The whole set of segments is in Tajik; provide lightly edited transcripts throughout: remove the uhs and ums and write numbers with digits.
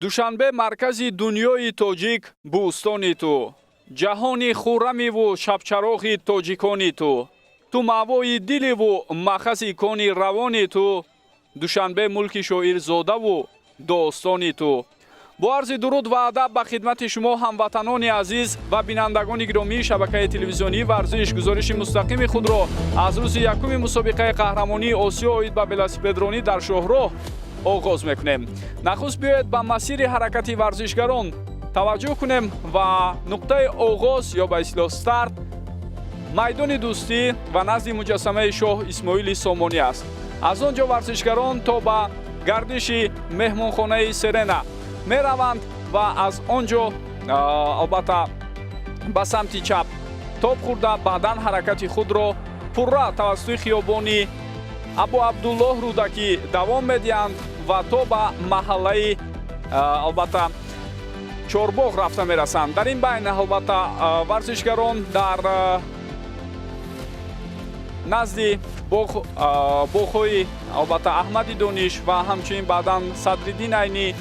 Душанбе, маркази дунёи тоҷик, бӯстони ту, ҷаҳони хуррамиву шабчароғи тоҷикони ту, ту маъвои диливу махази кони равони ту, Душанбе, мулки шоирзодаву достони ту. Бо арзи дуруд ва адаб ба хидмати шумо, ҳамватанони азиз ва бинандагони гиромии шабакаи телевизионии «Варзиш», гузориши мустақими худро аз рӯзи якуми мусобиқаи қаҳрамонии Осиё оид ба велосипедронӣ дар шоҳроҳ оғоз мекунем. Нахуст биёед, ба масири ҳаракати варзишгарон таваҷҷӯҳ кунем ва нуқтаи оғоз ё ба истилоҳ старт майдони Дӯстӣ ва назди муҷассамаи Шоҳ Исмоили Сомонӣ аст. Аз он ҷо варзишгарон то ба гардиши меҳмонхонаи «Серена» мераванд ва аз он ҷо, албатта, ба самти чап тоб хӯрда, баъдан ҳаракати худро пурра тавассути хиёбони Абу Абдуллоҳ Рӯдакӣ давом медиҳанд ва то ба маҳаллаи, албатта, Чорбоғ рафта мерасанд. Дар ин байн, албатта, варзишгарон дар назди боғҳои, албатта, Аҳмади Дониш ва ҳамчунин баъдан Садриддин Айнӣ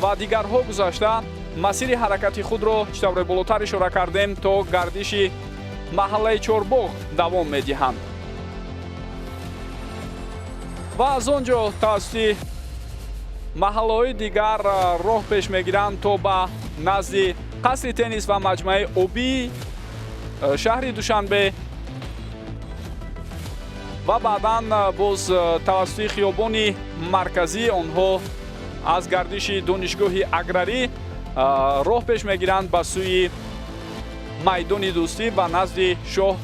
ва дигарҳо гузашта, масири ҳаракати худро, чӣ тавре болотар ишора кардем, то гардиши маҳаллаи Чорбоғ давом медиҳанд ва аз он ҷо тавассути маҳаллаҳои дигар роҳ пеш мегиранд то ба назди қасри теннис ва маҷмӯаи обии шаҳри Душанбе ва баъдан боз тавассути хиёбони марказӣ онҳо аз гардиши Донишгоҳи аграрӣ роҳ пеш мегиранд ба сӯи майдони Дӯстӣ ва назди шоҳ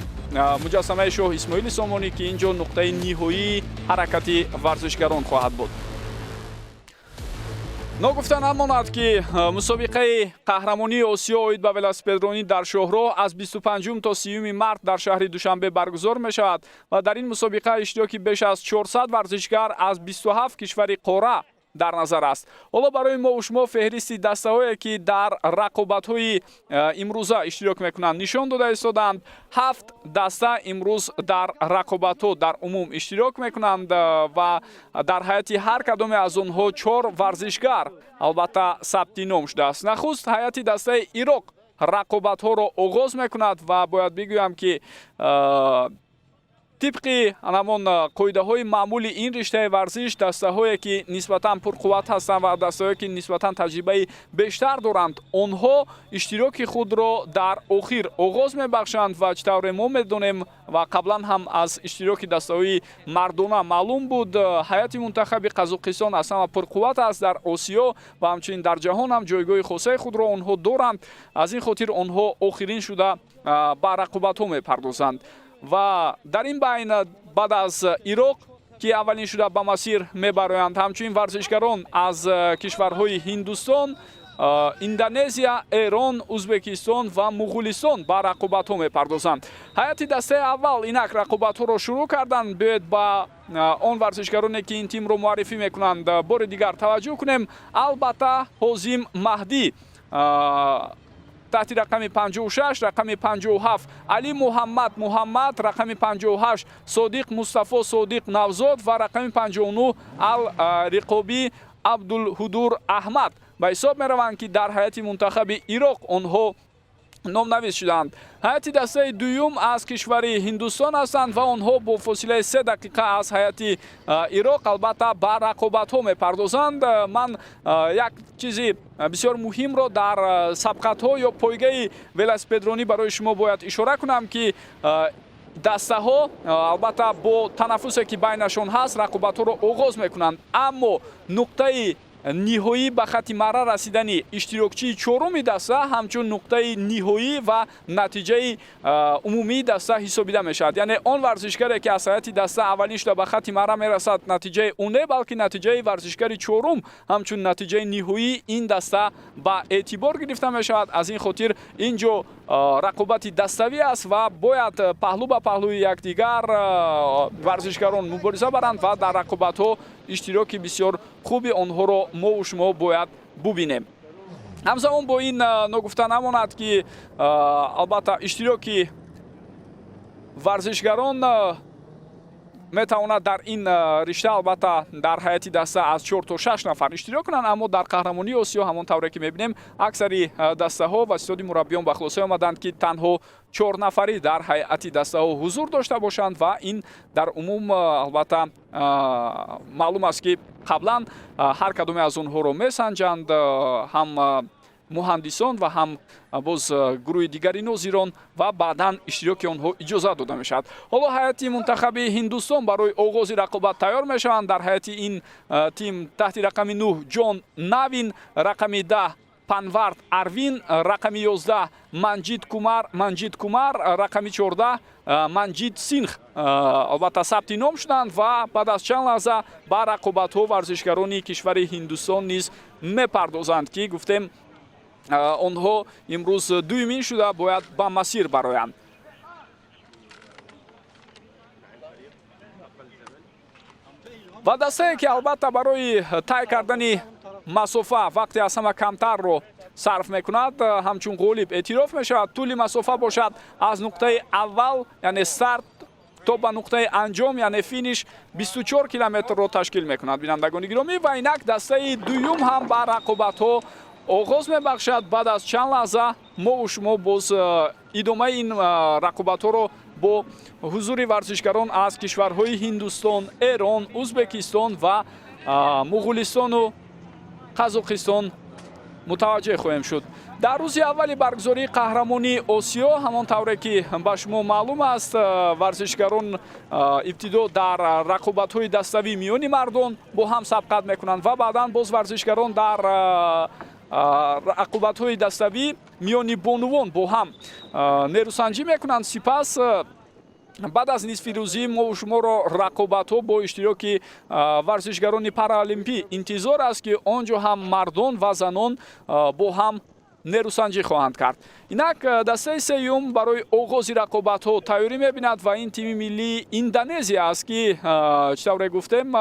муҷассамаи Шоҳ Исмоили Сомонӣ, ки ин ҷо нуқтаи ниҳоии ҳаракати варзишгарон хоҳад буд. Ногуфта намонад, ки мусобиқаи қаҳрамонии Осиё оид ба велосипедронӣ дар шоҳроҳ аз 25 то 30 март дар шаҳри Душанбе баргузор мешавад ва дар ин мусобиқа иштироки беш аз 400 варзишгар аз 27 кишвари қора дар назар аст. Ҳоло барои мо шумо феҳристи дастаҳое, ки дар рақобатҳои имрӯза иштирок мекунанд, нишон дода истодаанд. Ҳафт даста имрӯз дар рақобатҳо дар умум иштирок мекунанд ва дар ҳайати ҳар кадоме аз онҳо чор варзишгар, албатта, сабти ном шудааст. Нахуст ҳайати дастаи Ироқ рақобатҳоро оғоз мекунад ва бояд бигӯям, ки тибқи ҳамон қоидаҳои маъмули ин риштаи варзиш, дастаҳое, ки нисбатан пурқувват ҳастанд ва дастаҳое, ки нисбатан таҷрибаи бештар доранд, онҳо иштироки худро дар охир оғоз мебахшанд. Ва чӣ тавре мо медонем ва қаблан ҳам аз иштироки дастаҳои мардона маълум буд, ҳайати мунтахаби Қазоқистон аз ҳама пурқувват аст дар Осиё ва ҳамчунин дар ҷаҳон ҳам ҷойгоҳи хосаи худро онҳо доранд. Аз ин хотир онҳо охирин шуда ба рақобатҳо мепардозанд. Ва дар ин байн, баъд аз Ироқ, ки аввалин шуда ба масир мебароянд, ҳамчунин варзишгарон аз кишварҳои Ҳиндустон, Индонезия, Эрон, Ӯзбекистон ва Муғулистон ба рақобатҳо мепардозанд. Ҳайати дастаи аввал инак рақобатҳоро шурӯъ карданд. Биёед, ба он варзишгароне, ки ин тимро муаррифӣ мекунанд, бори дигар таваҷҷӯҳ кунем. Албатта, Ҳозим Маҳдӣ таҳти рақами 56, рақами 57 Али Муҳаммад Муҳаммад, рақами 58 Содиқ Мустафо Содиқ Навзод ва рақами 59 Ал Риқобӣ Абдулҳудур Аҳмад ба ҳисоб мераванд, ки дар ҳайати мунтахаби Ироқ онҳо номнавис шуданд. Ҳайати дастаи дуюм аз кишвари Ҳиндустон ҳастанд ва онҳо бо фосилаи 3 дақиқа аз ҳайати Ироқ, албатта, ба рақобатҳо мепардозанд. Ман як чизи бисёр муҳимро дар сабқатҳо ё пойгаи велосипедронӣ барои шумо бояд ишора кунам, ки дастаҳо, албатта, бо танаффусе, ки байнашон ҳаст, рақобатҳоро оғоз мекунанд, аммо нуқтаи ниҳоӣ, ба хати марра расидани иштирокчии чоруми даста ҳамчун нуқтаи ниҳоӣ ва натиҷаи умумии даста ҳисобида мешавад. Яъне он варзишгаре, ки аз ҳайати даста аввалин шуда ба хати марра мерасад, натиҷаи ӯ не, балки натиҷаи варзишгари чорум ҳамчун натиҷаи ниҳоии ин даста ба эътибор гирифта мешавад. Аз ин хотир ин ҷо рақобати даставӣ аст ва бояд паҳлӯ ба паҳлӯи якдигар варзишгарон мубориза баранд ва дар рақобатҳо иштироки бисёр хуби онҳоро мову шумо бояд бубинем. Ҳамзамон бо ин, ногуфта намонад, ки, албатта, иштироки варзишгарон Метавонад дар ин ришта албатта дар ҳайати даста аз 4 то 6 нафар иштирок кунанд, аммо дар қаҳрамонии Осиё, ҳамон тавре ки мебинем, аксари дастаҳо ва ситоди мураббиён ба хулоса омаданд, ки танҳо 4 нафарӣ дар ҳайати дастаҳо ҳузур дошта бошанд. Ва ин дар умум албатта маълум аст, ки қаблан ҳар кадоме аз онҳоро месанҷанд, ҳам муҳандисон ва ҳам боз гурӯҳи дигари нозирон, ва баъдан иштироки онҳо иҷозат дода мешавад. Ҳоло ҳайати мунтахаби Ҳиндустон барои оғози рақобат тайёр мешаванд. Дар ҳайати ин тим таҳти рақами 9 Ҷон Навин, рақами 10 Панвард Арвин, рақами 11 Манҷид Кумар, рақами 14 Манҷид Синх албатта сабти ном шуданд ва баъд аз чанд лаҳза ба рақобатҳо варзишгарони кишвари Ҳиндустон низ мепардозанд, ки гуфтем, онҳо имрӯз дуюмин шуда бояд ба масир бароянд. Ва дастае, ки албатта барои тай кардани масофа вақте аз ҳама камтарро сарф мекунад, ҳамчун ғолиб эътироф мешавад. Тӯли масофа бошад аз нуқтаи аввал, яъне старт, то ба нуқтаи анҷом, яъне финиш, 24 километрро ташкил мекунад, бинандагони гиромӣ. Ва инак дастаи дуюм ҳам ба рақобатҳо оғоз мебахшад. Баъд аз чанд лаҳза мову шумо боз идомаи ин рақобатҳоро бо ҳузури варзишгарон аз кишварҳои Ҳиндустон, Эрон, Узбекистон ва Муғулистону Қазоқистон мутаваҷҷеҳ хоҳем шуд. Дар рӯзи аввали баргузории қаҳрамонии Осиё, ҳамон тавре ки ба шумо маълум аст, варзишгарон ибтидо дар рақобатҳои daставӣ миёни мардон бо ҳам сабқат мекунанд ва баъдан боз варзишгарон дар рақобатҳои daставӣ миёни бонувон бо ҳам нерӯсанҷӣ мекунанд. Сипас баъд аз нисфирӯзӣ мову шуморо рақобатҳо бо иштироки варзишгарони паралимпӣ интизор аст, ки он ҷо ҳам мардон ва занон бо ҳам нерӯсанҷӣ хоҳанд кард. Инак дастаи сеюм барои оғози рақобатҳо тайёрӣ мебинад ва ин тими миллии Индонезия аст, ки чӣ тавре гуфтем,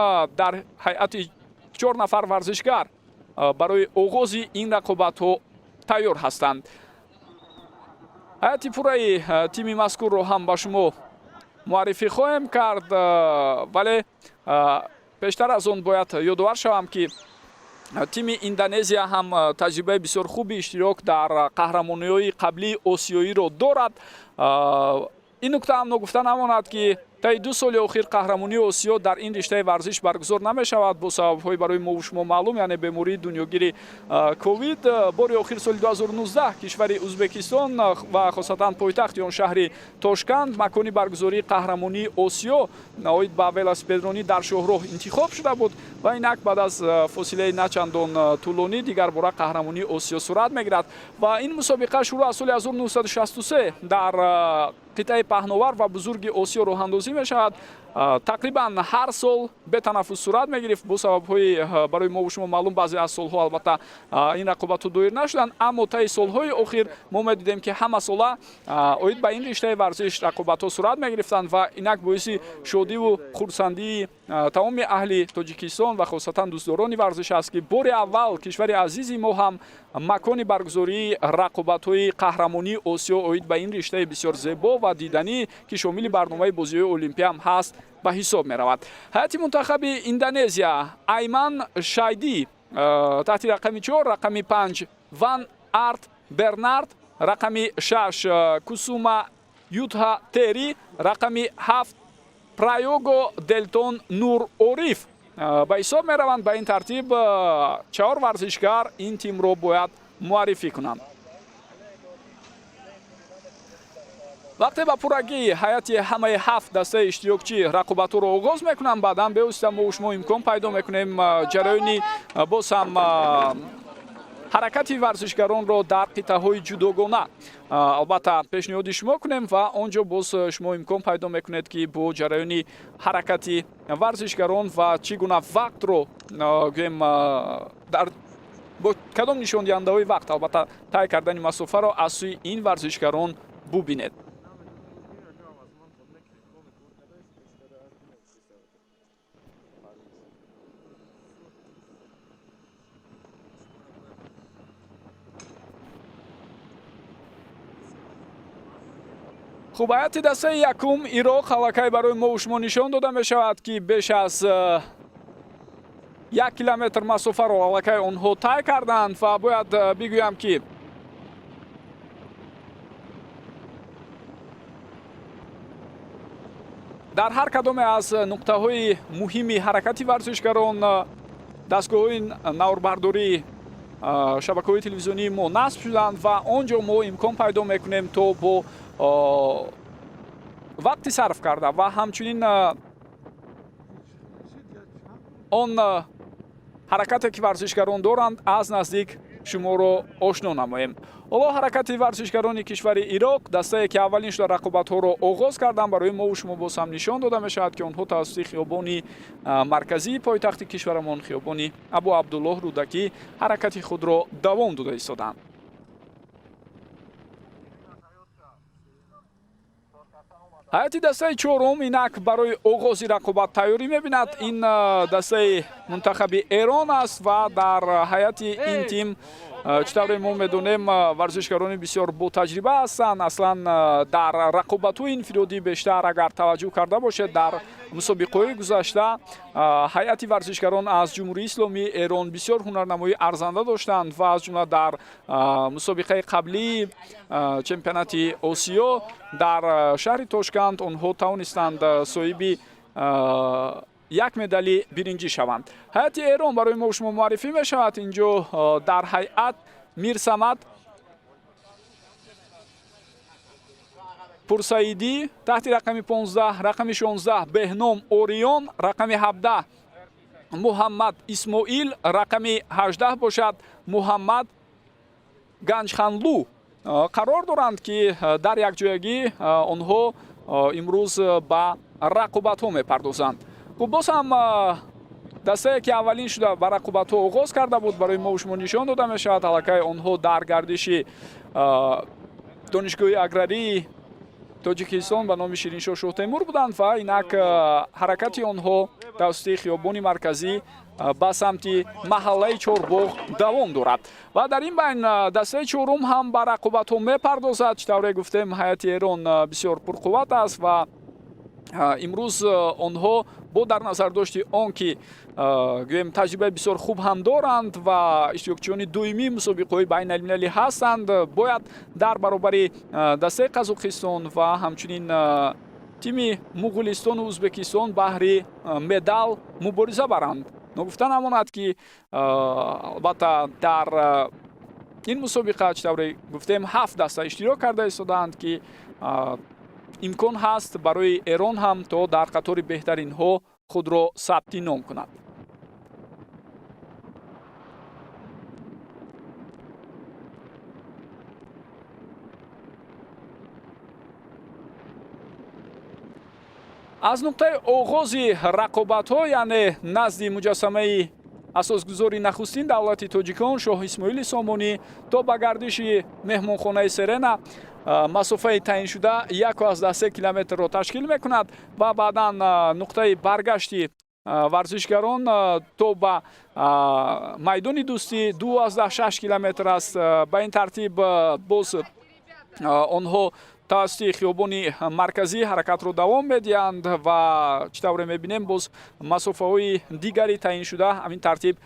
дар ҳайати 4 нафар варзишгар барои оғози ин рақобатҳо тайёр ҳастанд. Ҳайати пурраи тими мазкурро ҳам ба шумо муаррифӣ хоҳем кард, вале пештар аз он бояд ёдовар шавам, ки тими Индонезия ҳам таҷрибаи бисёр хуби иштирок дар қаҳрамониҳои қаблии осиёиро дорад. Ин нукта ҳам ногуфта намонад, ки таи 2 соли охир қаҳрамонии Осиё дар ин риштаи варзиш баргузор намешавад бо сабабҳои барои мову шумо маълум, яъне бемории дунёгири ковид. Бори охир соли 2019 кишвари Узбекистон ва хосатан пойтахти он шаҳри Тошканд макони баргузории қаҳрамонии Осиё оид ба велосипедронӣ дар шоҳроҳ интихоб шуда буд. Ва инак баъд аз фосилаи начандон тӯлонӣ дигар бора қаҳрамонии Осиё сурат мегирад. Ва ин мусобиқа шурӯъ аз соли 1963 дар қитъаи паҳновар ва бузурги Осиё роҳандозӣ мешавад. Тақрибан ҳар сол бетанаффус сурат мегирифт. Бо сабабҳои барои мову шумо маълум баъзе аз солҳо албатта ин рақобатҳо доир нашуданд, аммо таи солҳои охир мо медидем, ки ҳама сола оид ба ин риштаи варзиш рақобатҳо сурат мегирифтанд. Ва инак боиси шодиву хурсандии тамоми аҳли Тоҷикистон ва хосатан дӯстдорони варзиш аст, ки бори аввал кишвари азизи мо ҳам макони баргузории рақобатҳои қаҳрамонии Осиё оид ба ин риштаи бисёр зебо ва диданӣ, ки шомили барномаи бозиҳои олимпӣ ҳам ҳаст, ба ҳисоб меравад. Ҳайати мунтахаби Индонезия: Айман Шайдӣ таҳти рақами 4, рақами 5 Ван Арт Бернард, рақами 6 Кусума Ютха Тери, рақами 7 Прайого Делтон Нур Ориф ба ҳисоб мераванд. Ба ин тартиб чаҳор варзишгар ин тимро бояд муаррифӣ кунанд. Вақте ба пуррагӣ ҳайати ҳамаи ҳафт дастаи иштирокчӣ рақобатҳоро оғоз мекунанд, баъдан бевосита мо шумо имкон пайдо мекунем ҷараёни боз ҳам ҳаракати варзишгаронро дар қитъаҳои ҷудогона албатта пешниҳоди шумо кунем ва он ҷо боз шумо имкон пайдо мекунед, ки бо ҷараёни ҳаракати варзишгарон ва чӣ гуна вақтро, гӯем, дар бо кадом нишондиҳандаҳои вақт албатта тай кардани масофаро аз сӯи ин варзишгарон бубинед. Хуб, ҳайати дастаи якум Ироқ аллакай барои мову шумо нишон дода мешавад, ки беш аз 1 километр масофаро аллакай онҳо тай карданд. Ва бояд бигӯям, ки дар ҳар кадоме аз нуқтаҳои муҳими ҳаракати варзишгарон дастгоҳҳои наворбардории шабакаҳои телевизионии мо насб шуданд ва он ҷо мо имкон пайдо мекунем, то бо вақти сарф карда ва ҳамчунин он ҳаракате, ки варзишгарон доранд, аз наздик шуморо ошно намоем. Ҳоло ҳаракати варзишгарони кишвари Ироқ, дастае, ки аввалин шуда рақобатҳоро оғоз карданд, барои мову шумо боз ҳам нишон дода мешавад, ки онҳо тавассути хиёбони марказии пойтахти кишварамон, хиёбони Абу Абдуллоҳ Рӯдакӣ, ҳаракати худро давом дода истоданд. Ҳайати дастаи чорум инак барои оғози рақобат тайёрӣ мебинад. Ин дастаи мунтахаби Эрон аст ва дар ҳайати ин тим, чӣ тавре мо медонем, варзишгарони бисёр ботаҷриба ҳастанд. Аслан дар рақобатҳои инфиродӣ бештар агар таваҷҷӯҳ карда бошед, дар мусобиқаҳои гузашта ҳайати варзишгарон аз Ҷумҳурии Исломии Эрон бисёр ҳунарнамоии арзанда доштанд ва аз ҷумла дар мусобиқаи қаблии чемпионати Осиё дар шаҳри Тошканд онҳо тавонистанд соҳиби як медали биринҷӣ шаванд. Ҳайати Эрон барои мо шумо муаррифӣ мешавад. Инҷо дар ҳайат Мирсамад Пурсаидӣ таҳти рақами 15, рақами 16 Беҳном Ориён, рақами 17 Муҳаммад Исмоил, рақами 18 бошад Муҳаммад Ганҷханлу қарор доранд, ки дар якҷоягӣ онҳо имрӯз ба рақобатҳо мепардозанд. Хуб, боз ҳам дастае, ки аввалин шуда ба рақобатҳо оғоз карда буд, барои мо шумо нишон дода мешавад. Аллакай онҳо дар гардиши Донишгоҳи аграрии Тоҷикистон ба номи Шириншоҳ Шоҳтемур буданд ва инак ҳаракати онҳо тавассути хиёбони марказӣ ба самти маҳаллаи Чорбоғ давом дорад. Ва дар ин байн дастаи чорум ҳам ба рақобатҳо мепардозад. Чӣ тавре гуфтем, ҳайати Эрон бисёр пурқувват аст ва имрӯз онҳо бо дар назардошти он ки, гӯем, таҷрибаи бисёр хуб ҳам доранд ва иштирокчиёни доимии мусобиқаҳои байналмилалӣ ҳастанд, бояд дар баробари дастаи Қазоқистон ва ҳамчунин тими Муғулистону Ӯзбекистон баҳри медал мубориза баранд. Ногуфта намонад, ки албатта дар ин мусобиқа, чӣ тавре гуфтем, ҳафт даста иштирок карда истодаанд, ки имкон ҳаст барои Эрон ҳам то дар қатори беҳтаринҳо худро сабти ном кунад. Аз нуқтаи оғози рақобатҳо, яъне назди муҷассамаи асосгузори нахустин давлати тоҷикон Шоҳ Исмоили Сомонӣ то ба гардиши меҳмонхонаи Серена масофаи таъиншуда 1,3 километрро ташкил мекунад ва баъдан нуқтаи баргашти варзишгарон то ба майдони Дӯстӣ 2,6 километр аст. Ба ин тартиб боз онҳо тавассути хиёбони марказӣ ҳаракатро давом медиҳанд ва чӣ тавре мебинем, боз масофаҳои дигари таъиншуда ҳамин тартиб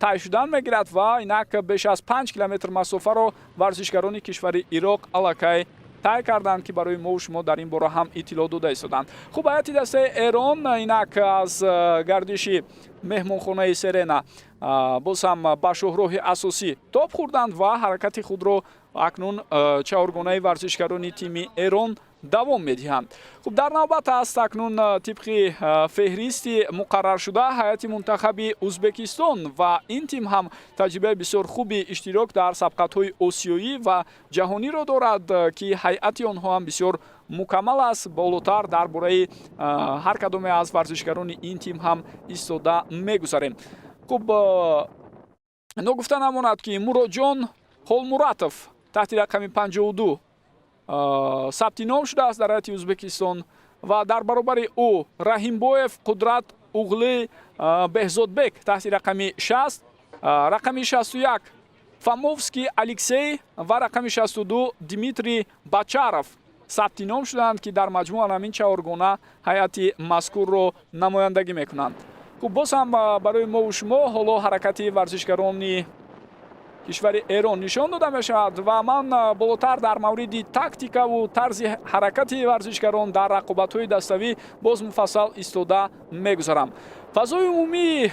тай шудан мегирад ва инак беш аз 5 километр масофаро варзишгарони кишвари Ироқ аллакай тай карданд, ки барои мову шумо дар ин бора ҳам иттилоъ дода истоданд. Хуб, ҳайати дастаи Эрон инак аз гардиши меҳмонхонаи Серена боз ҳам ба шоҳроҳи асосӣ тоб хӯрданд ва ҳаракати худро акнун чаҳоргонаи варзишгарони тими Эрон давом медиҳанд. Хуб, дар навбат аст акнун тибқи феҳристи муқарраршуда ҳайати мунтахаби Ӯзбекистон ва ин тим ҳам таҷрибаи бисёр хуби иштирок дар сабқатҳои осиёӣ ва ҷаҳониро дорад, ки ҳайати онҳо ҳам бисёр мукаммал аст. Болотар дар бораи ҳар кадоме аз варзишгарони ин тим ҳам истода мегузарем. Хуб, ногуфта намонад, ки Муроҷон Холмуратов таҳти рақами 52 сабти ном шудааст дар ҳайати Ӯзбекистон ва дар баробари ӯ Раҳимбоев Қудрат Уғли Беҳзодбек таҳти рақами 60, рақами 61 Фомовский Алексей ва рақами 62 Дмитрий Бачаров. Сабти ном шуданд, ки дар маҷмӯъ ҳамин чаҳоргона ҳайати мазкурро намояндагӣ мекунанд. Хуб, боз ҳам барои мову шумо ҳоло ҳаракати варзишгарони кишвари Эрон нишон дода мешавад ва ман болотар дар мавриди тактикаву тарзи ҳаракати варзишгарон дар рақобатҳои даставӣ боз муфассал истода мегузарам. Фазои умумии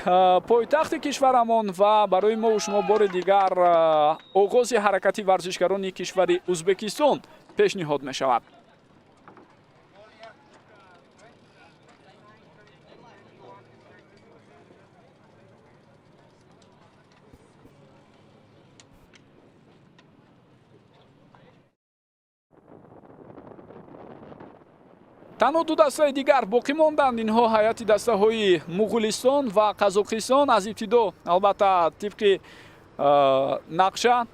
пойтахти кишварамон ва барои мову шумо бори дигар оғози ҳаракати варзишгарони кишвари Узбекистон пешниҳод мешавад. Танҳо ду дастаи дигар боқӣ монданд. Инҳо ҳайати дастаҳои Муғулистон ва Қазоқистон. Аз ибтидо, албатта, тибқи нақша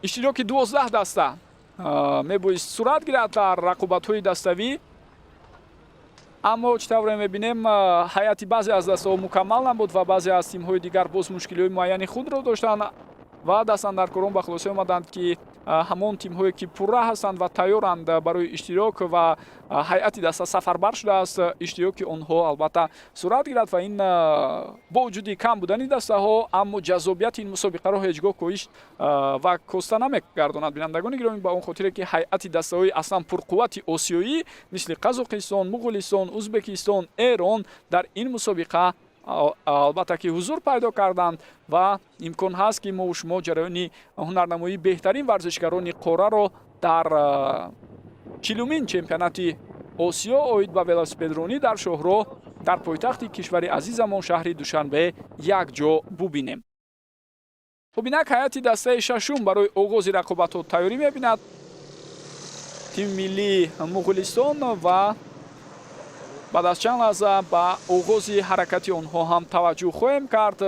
иштироки 12 даста мебоист сурат гирад дар рақобатҳои даставӣ, аммо чӣ тавре мебинем, ҳайати баъзе аз дастаҳо мукаммал набуд ва баъзе аз тимҳои дигар боз мушкилиҳои муайяни худро доштанд ва дастандаркорон ба хулоса омаданд, ки ҳамон тимҳое, ки пурра ҳастанд ва тайёранд барои иштирок ва ҳайати даста сафарбар шудааст, иштироки онҳо албатта сурат гирад. Ва ин бо вуҷуди кам будани дастаҳо, аммо ҷаззобияти ин мусобиқаро ҳеҷ гоҳ коҳиш ва коста намегардонад, бинандагони гиромӣ, ба он хотире ки ҳайати дастаҳои аслан пурқуввати осиёӣ, мисли Қазоқистон, Муғулистон, Узбекистон, Эрон дар ин мусобиқа албатта ки ҳузур пайдо карданд ва имкон ҳаст, ки мову шумо ҷараёни ҳунарнамоии беҳтарин варзишгарони қораро дар 40-умин чемпионати Осиё оид ба велосипедронӣ дар шоҳроҳ дар пойтахти кишвари азизамон, шаҳри Душанбе, якҷо бубинем. Хуб, инак ҳайати дастаи шашум барои оғози рақобатҳо тайёрӣ мебинад, тими миллии Муғулистон, ва баъд аз чанд лаҳза ба оғози ҳаракати онҳо ҳам таваҷҷӯҳ хоҳем кард.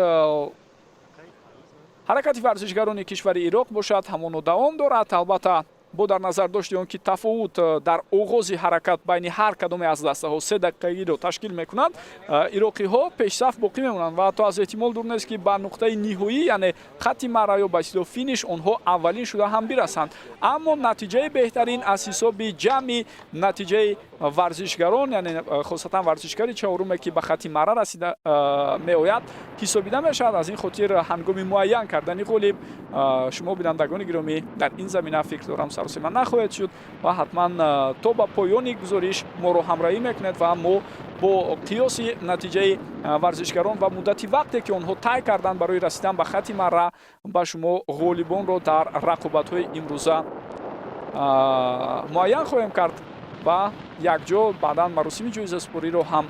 Ҳаракати варзишгарони кишвари Ироқ бошад, ҳамоно давом дорад. Албатта, бо дар назар дошти он ки тафовут дар оғози ҳаракат байни ҳар кадоме аз дастаҳо 3 дақиқагиро ташкил мекунад, ироқиҳо пешсаф боқӣ мемонанд ва ҳатто аз эҳтимол дур нест, ки ба нуқтаи ниҳоӣ, яъне хатти мара ё ба истилоҳ финиш, онҳо аввалин шуда ҳам бирасанд. Аммо натиҷаи беҳтарин аз ҳисоби ҷамъи натиҷаи варзишгарон, яъне хосатан варзишгари чаҳоруме, ки ба хатти мара расида меояд, ҳисобида мешавад. Аз ин хотир ҳангоми муайян кардани ғолиб шумо, бинандагони гиромӣ, дар ин замина, фикр дорам, саросима нахоҳед шуд ва ҳатман то ба поёни гузориш моро ҳамроҳӣ мекунед ва мо бо қиёси натиҷаи варзишгарон ва муддати вақте, ки онҳо тай карданд барои расидан ба хатти мара, ба шумо ғолибонро дар рақобатҳои имрӯза муайян хоҳем кард ва якҷо баъдан маросими ҷоизасупориро ҳам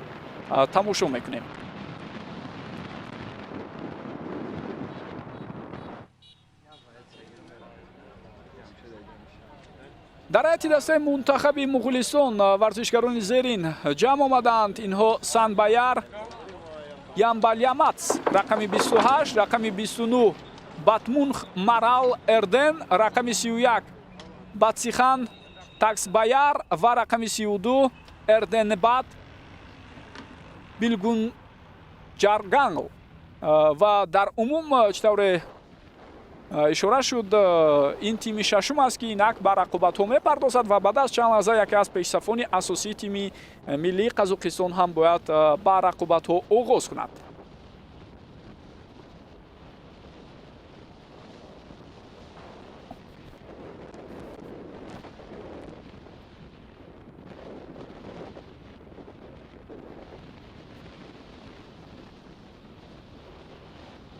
тамошо мекунем. Дар ҳайати дастаи мунтахаби Муғулистон варзишгарони зерин ҷамъ омадаанд. Инҳо: Санбаяр Ямбалямац, рақами 28, рақами 29 Батмунх Марал Эрден, рақами 31 Батсихан Таксбаяр ва рақами 32 Эрденбат Билгунҷаргангл. Ва дар умум, чӣ тавре ишора шуд, ин тими шашум аст, ки инак ба рақобатҳо мепардозад ва баъд аз чанд лаҳза яке аз пешсафони асосии тими миллии Қазоқистон ҳам бояд ба рақобатҳо оғоз кунад.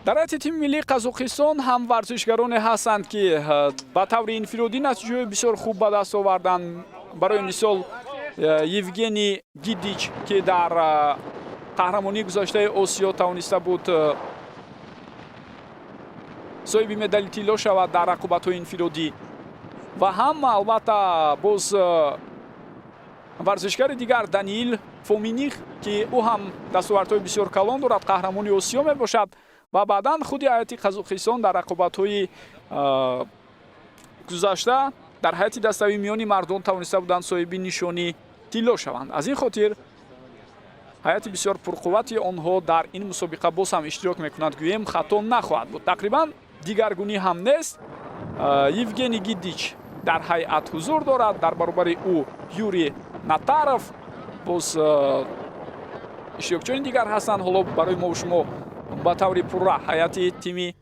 Дар ҳайати тими миллии Қазоқистон ҳам варзишгароне ҳастанд, ки ба таври инфиродӣ натиҷаҳои бисёр хуб ба даст оварданд. Барои мисол, Евгений Гидич, ки дар қаҳрамонии гузаштаи Осиё тавониста буд соҳиби медали тилло шавад дар рақобатҳои инфиродӣ, ва ҳам албатта боз варзишгари дигар Даниил Фоминих, ки ӯ ҳам дастовардҳои бисёр калон дорад, қаҳрамони Осиё мебошад. Ва баъдан худи ҳайати Қазоқистон дар рақобатҳои гузашта дар ҳайати даставии миёни мардон тавониста буданд соҳиби нишони тилло шаванд. Аз ин хотир ҳайати бисёр пурқуввати онҳо дар ин мусобиқа боз ҳам иштирок мекунад, гӯем, хато нахоҳад буд. Тақрибан дигаргунӣ ҳам нест. Евгений Гидич Дар ҳайат ҳузур дорад. Дар баробари ӯ Юрий Натаров, боз иштирокчиёни дигар ҳастанд. Ҳоло барои мо шумо ба таври пурра ҳайати тими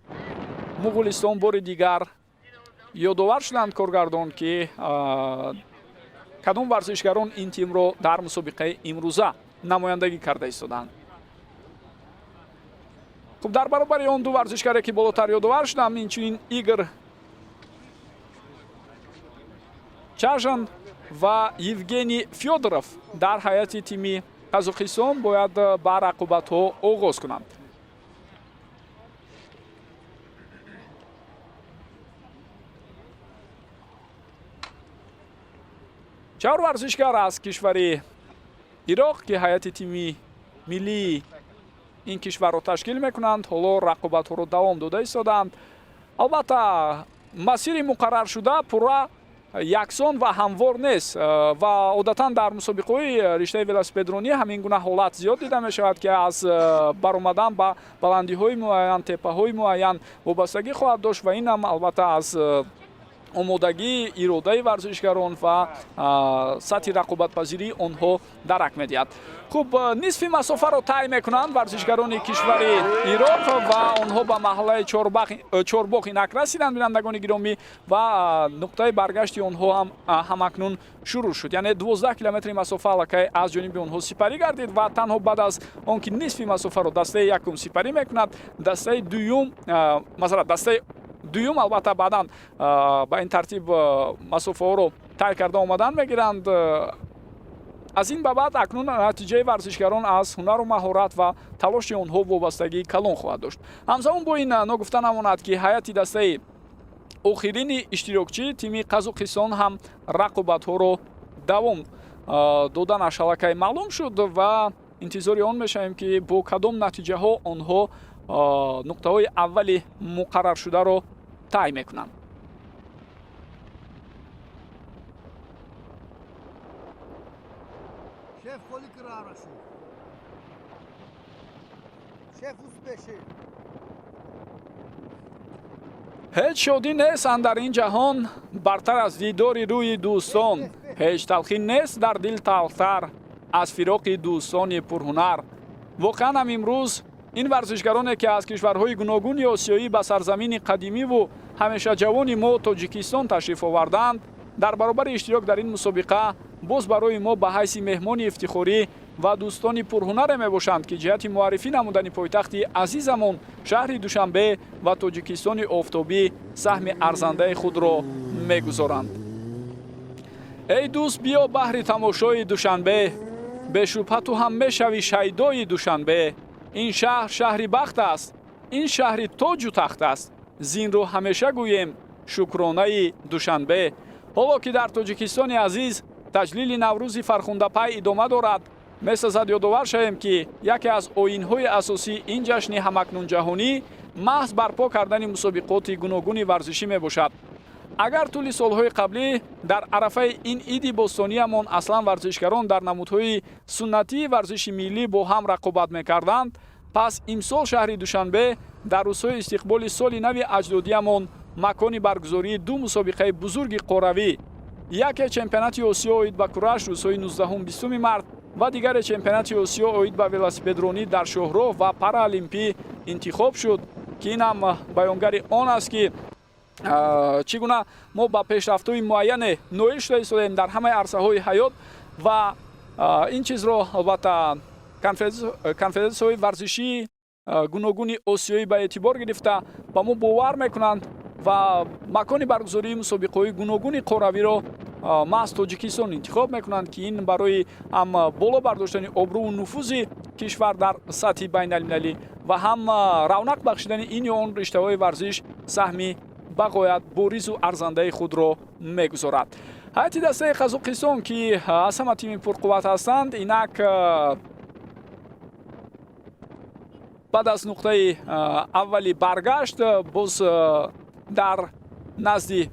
Муғулистон бори дигар ёдовар шуданд коргардон, ки кадом варзишгарон ин тимро дар мусобиқаи имрӯза намояндагӣ карда истодаанд. Хуб, дар баробари он ду варзишгаре, ки болотар ёдовар шудам, инчунин Игор Чажан ва Евгений Фёдоров дар ҳайати тими Қазоқистон бояд ба рақобатҳо оғоз кунанд. Чаҳор варзишгар аз кишвари Ироқ, ки ҳайати тими миллии ин кишварро ташкил мекунанд, ҳоло рақобатҳоро давом дода истодаанд. Албатта, масири муқарраршуда пурра яксон ва ҳамвор нест ва одатан дар мусобиқаҳои риштаи велосипедронӣ ҳамин гуна ҳолат зиёд дида мешавад, ки аз баромадан ба баландиҳои муайян, теппаҳои муайян вобастагӣ хоҳад дошт ва ин ҳам, албатта, аз омодагии иродаи варзишгарон ва сатҳи рақобатпазирии онҳо дарак медиҳад. Хуб, нисфи масофаро тай мекунанд варзишгарони кишвари Ироқ ва онҳо ба маҳаллаи Чорбоғ инак расиданд, бинандагони гиромӣ, ва нуқтаи баргашти онҳо ҳам ҳамакнун шурӯъ шуд. Яъне 12 километри масофа аллакай аз ҷониби онҳо сипарӣ гардид ва танҳо баъд аз он ки нисфи масофаро дастаи якум сипарӣ мекунад, дастаи дуюм, масалан, дастаи дуюм, албатта, баъдан ба ин тартиб масофаҳоро тай карда омадан мегиранд. Аз ин ба баъд акнун натиҷаи варзишгарон аз ҳунару маҳорат ва талоши онҳо вобастагии калон хоҳад дошт. Ҳамзамон бо ин ногуфта намонад, ки ҳайати дастаи охирини иштирокчӣ, тими Қазоқистон, ҳам рақобатҳоро давом доданаш аллакай маълум шуд ва интизори он мешавем, ки бо кадом натиҷаҳо онҳо нуқтаҳои аввали муқарраршударо тай мекунанд. Шеф холи. Шеф успеши. Ҳеҷ шодӣ нест андар ин ҷаҳон бартар аз дидори рӯи дӯстон, ҳеҷ талхӣ нест дар дил талхтар аз фироқи дӯстони пурҳунар. Воқеан ҳам, имрӯз ин варзишгароне, ки аз кишварҳои гуногуни осиёӣ ба сарзамини қадимиву ҳамешаҷавони мо Тоҷикистон ташриф овардаанд, дар баробари иштирок дар ин мусобиқа боз барои мо ба ҳайси меҳмони ифтихорӣ ва дӯстони пурҳунаре мебошанд, ки ҷиҳати муаррифӣ намудани пойтахти азизамон шаҳри Душанбе ва Тоҷикистони офтобӣ саҳми арзандаи худро мегузоранд. Эй дӯст, биё баҳри тамошои Душанбе, бешубҳа ту ҳам мешавӣ шайдои Душанбе. Ин шаҳр шаҳри бахт аст, ин шаҳри тоҷу тахт аст, зинро ҳамеша гӯем шукронаи Душанбе. Ҳоло ки дар Тоҷикистони азиз таҷлили Наврӯзи фархундапай идома дорад, месазад ёдовар шавем, ки яке аз оинҳои асосии ин ҷашни ҳамакнунҷаҳонӣ маҳз барпо кардани мусобиқоти гуногуни варзишӣ мебошад. Агар тӯли солҳои қаблӣ дар арафаи ин иди бостониямон аслан варзишгарон дар намудҳои суннатии варзиши миллӣ бо ҳам рақобат мекарданд, пас имсол шаҳри Душанбе дар рӯзҳои истиқболи соли нави аҷдодиямон макони баргузории ду мусобиқаи бузурги қорравӣ, яке чемпионати Осиё оид ба кураш рӯзҳои 19-20 март ва дигаре чемпионати Осиё оид ба велосипедронӣ дар шоҳроҳ ва параолимпӣ интихоб шуд, ки ин ҳам баёнгари он аст, ки чӣ гуна мо ба пешрафтҳои муайяне ноил шуда истодаем дар ҳамаи арсаҳои ҳаёт. Ва ин чизро, албатта, конфедератсияҳои варзишии гуногуни осиёӣ ба эътибор гирифта, ба мо бовар мекунанд ва макони баргузории мусобиқаҳои гуногуни қорравиро маҳз Тоҷикистон интихоб мекунанд, ки ин барои ҳам боло бардоштани обрӯву нуфузи кишвар дар сатҳи байналмилалӣ ва ҳам равнақ бахшидани ин ё он риштаҳои варзиш саҳми бағоят боризу арзандаи худро мегузорад. Ҳайати дастаи Қазоқистон, ки аз ҳама тими пурқувват ҳастанд, инак баъд аз нуқтаи аввали баргашт боз дар назди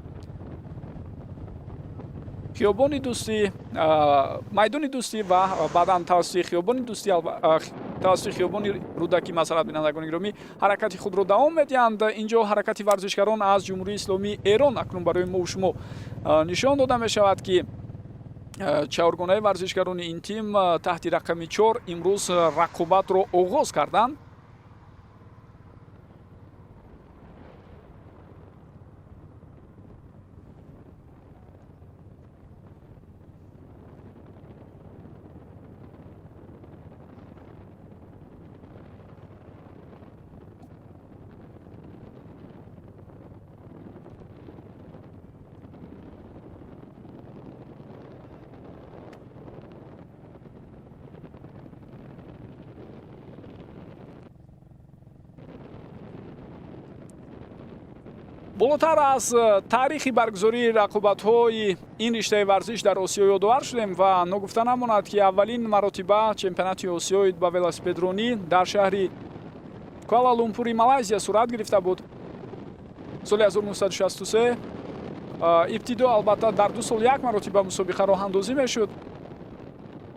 хиёбони Дӯстӣ, майдони Дӯстӣ ва баъдан тавассути хиёбони Дӯстӣ. Тавассути хиёбони Рӯдакӣ, масалан, бинандагони гиромӣ, ҳаракати худро давом медиҳанд. Инҷо ҳаракати варзишгарон аз Ҷумҳурии Исломии Эрон акнун барои мо шумо нишон дода мешавад, ки чаҳоргонаи варзишгарони ин тим таҳти рақами 4 имрӯз рақобатро оғоз карданд. Болотар аз таърихи баргузории рақобатҳои ин риштаи варзиш дар Осиё ёдовар шудем ва ногуфта намонад, ки аввалин маротиба чемпионати Осиё ба велосипедронӣ дар шаҳри Куала-Лумпури Малайзия сурат гирифта буд соли 1963. Ибтидо, албатта, дар 2 сол як маротиба мусобиқа роҳандозӣ мешуд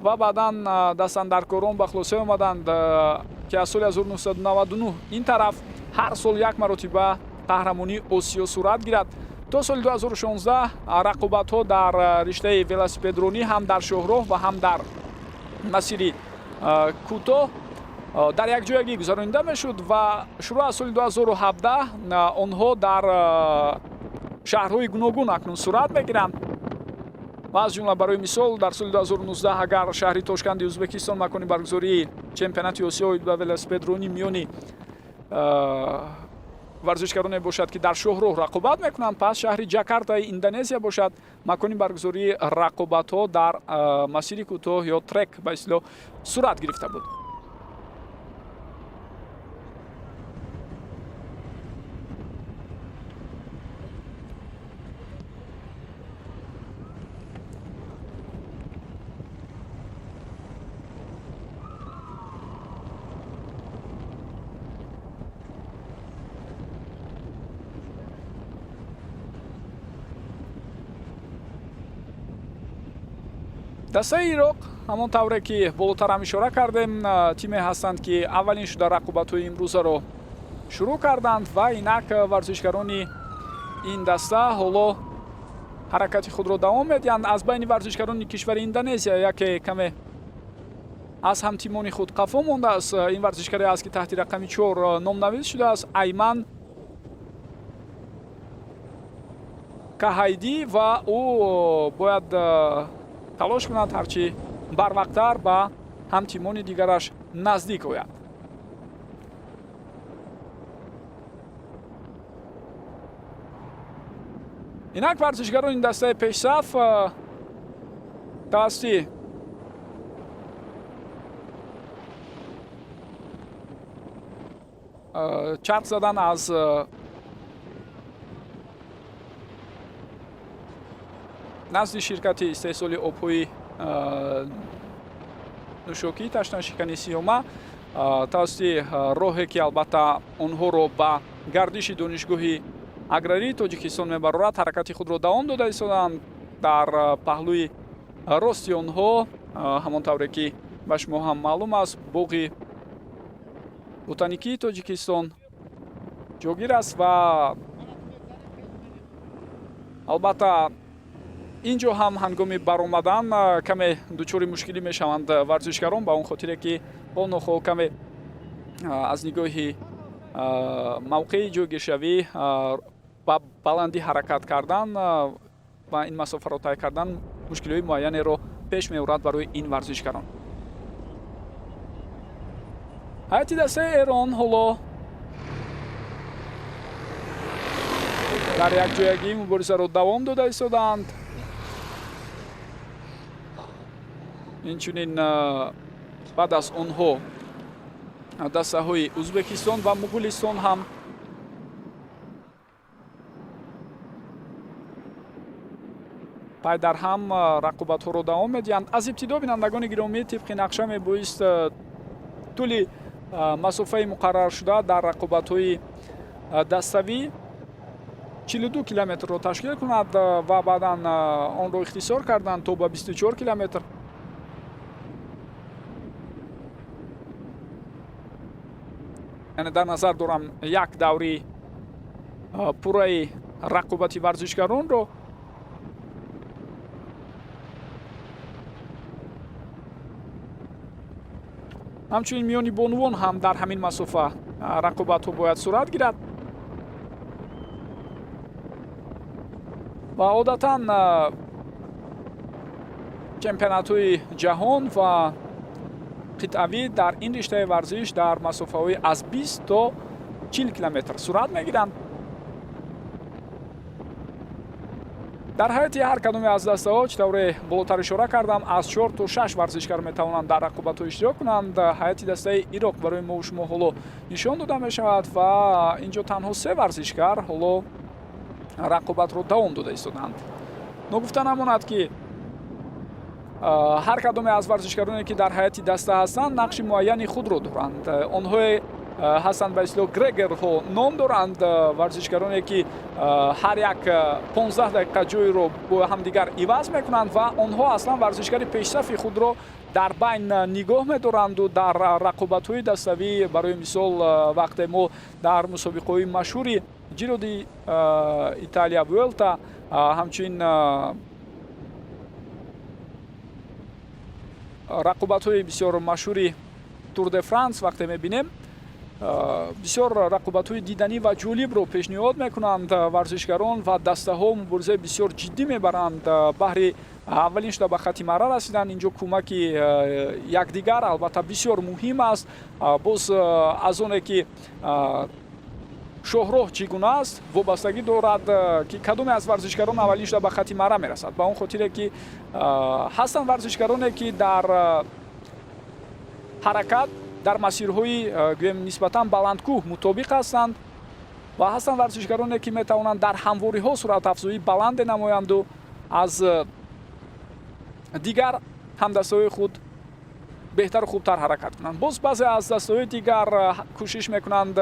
ва баъдан дастандаркорон ба хулоса омаданд, ки аз соли 1999 ин тараф ҳар сол як маротиба қаҳрамонии Осиё сурат гирад. То соли 2016 рақобатҳо дар риштаи велосипедронӣ ҳам дар шоҳроҳ ва ҳам дар масири кӯтоҳ дар якҷоягӣ гузаронида мешуд ва шурӯъ аз соли 2017 онҳо дар шаҳрҳои гуногун акнун сурат мегиранд ва аз ҷумла, барои мисол, дар соли 2019 агар шаҳри Тошканди Ӯзбекистон макони баргузории чемпионати Осиё ба велосипедронӣ миёни варзишгароне бошад, ки дар шоҳроҳ рақобат мекунанд, пас шаҳри Ҷакартаи Индонезия бошад макони баргузории рақобатҳо дар масири кӯтоҳ ё трек ба истилоҳ сурат гирифта буд. Дастаи Ироқ, ҳамон тавре ки болотар ҳам ишора кардем, тиме ҳастанд, ки аввалин шуда рақобатҳои имрӯзаро шурӯъ карданд ва инак варзишгарони ин даста ҳоло ҳаракати худро давом медиҳанд. Аз байни варзишгарони кишвари Индонезия яке каме аз ҳамтимони худ қафо мондааст. Ин варзишгаре аст, ки таҳти рақами 4 номнавис шудааст, Айман Каҳайдӣ, ва ӯ бояд талош кунад ҳарчи барвақттар ба ҳамтимони дигараш наздик ояд. Инак варзишгарони дастаи пешсаф тавассути чарх задан аз назди ширкати истеҳсоли обҳои нӯшокии ташнашикани Сиёма, тавассути роҳе, ки албатта онҳоро ба гардиши Донишгоҳи аграрии Тоҷикистон мебарорад, ҳаракати худро давом дода истоданд. Дар паҳлӯи рости онҳо, ҳамон тавре ки ба шумо ҳам маълум аст, боғи ботаникии Тоҷикистон ҷойгир аст ва албатта ин ҷо ҳам ҳангоми баромадан каме дучори мушкилӣ мешаванд варзишгарон, ба он хотире ки нохоҳ каме аз нигоҳи мавқеи ҷойгиршавӣ ба баландӣ ҳаракат кардан ва ин масофаро тай кардан мушкилиҳои муайянеро пеш меорад барои ин варзишгарон. Ҳайати дастаи Эрон ҳоло дар якҷоягӣ муборизаро давом дода истодаанд. Инчунин баъд аз онҳо дастаҳои Ӯзбекистон ва Муғулистон ҳам пай дар ҳам рақобатҳоро давом медиҳанд. Аз ибтидо, бинандагони гиромӣ, тибқи нақша мебоист тӯли масофаи муқарраршуда дар рақобатҳои даставӣ 42 километрро ташкил кунад ва баъдан онро ихтисор карданд то ба 24 километр. Яъне дар назар дорам як даври пурраи рақобати варзишгаронро. Ҳамчунин миёни бонувон ҳам дар ҳамин масофа рақобатҳо бояд сурат гирад ва одатан чемпионатҳои ҷаҳон ва қитъавӣ дар ин риштаи варзиш дар масофаҳои аз 20 то 40 километр сурат мегиранд. Дар ҳайати ҳар кадоме аз дастаҳо, чӣ тавре болотар ишора кардам, аз 4 то 6 варзишгар метавонанд дар рақобатҳо иштирок кунанд. Ҳайати дастаи Ироқ барои мо шумо ҳоло нишон дода мешавад ва инҷо танҳо се варзишгар ҳоло рақобатро давом дода истодаанд. Ногуфта намонад, ки ҳар кадоме аз варзишгароне, ки дар ҳайати даста ҳастанд, нақши муайяни худро доранд. Онҳое ҳастанд, ба истилоҳ грегерҳо ном доранд, варзишгароне, ки ҳар як 15 дақиқа ҷойро бо ҳамдигар иваз мекунанд ва онҳо аслан варзишгари пешсафи худро дар байн нигоҳ медоранду дар рақобатҳои даставӣ, барои мисол, вақте мо дар мусобиқаҳои машҳури Ҷиро ди Италия, Вуэлта, ҳамчунин рақобатҳои бисёр машҳури Тур де Франс вақте мебинем, бисёр рақобатҳои диданӣ ва ҷолибро пешниҳод мекунанд варзишгарон ва дастаҳо муборизаи бисёр ҷиддӣ мебаранд баҳри аввалин шуда ба хати марра расидан. Инҷо кӯмаки якдигар албатта бисёр муҳим аст. Боз аз оне ки шоҳроҳ чӣ гуна аст, вобастагӣ дорад, ки кадоме аз варзишгарон аввалин шуда ба хати марра мерасад, ба он хотире ки ҳастанд варзишгароне, ки дар ҳаракат дар масирҳои, гӯем, нисбатан баландкӯҳ мутобиқ ҳастанд ва ҳастанд варзишгароне, ки метавонанд дар ҳамвориҳо суръатафзоӣ баланде намоянду аз дигар ҳамдастаҳои худ беҳтару хубтар ҳаракат кунанд. Боз баъзе аз дастаҳои дигар кӯшиш мекунанд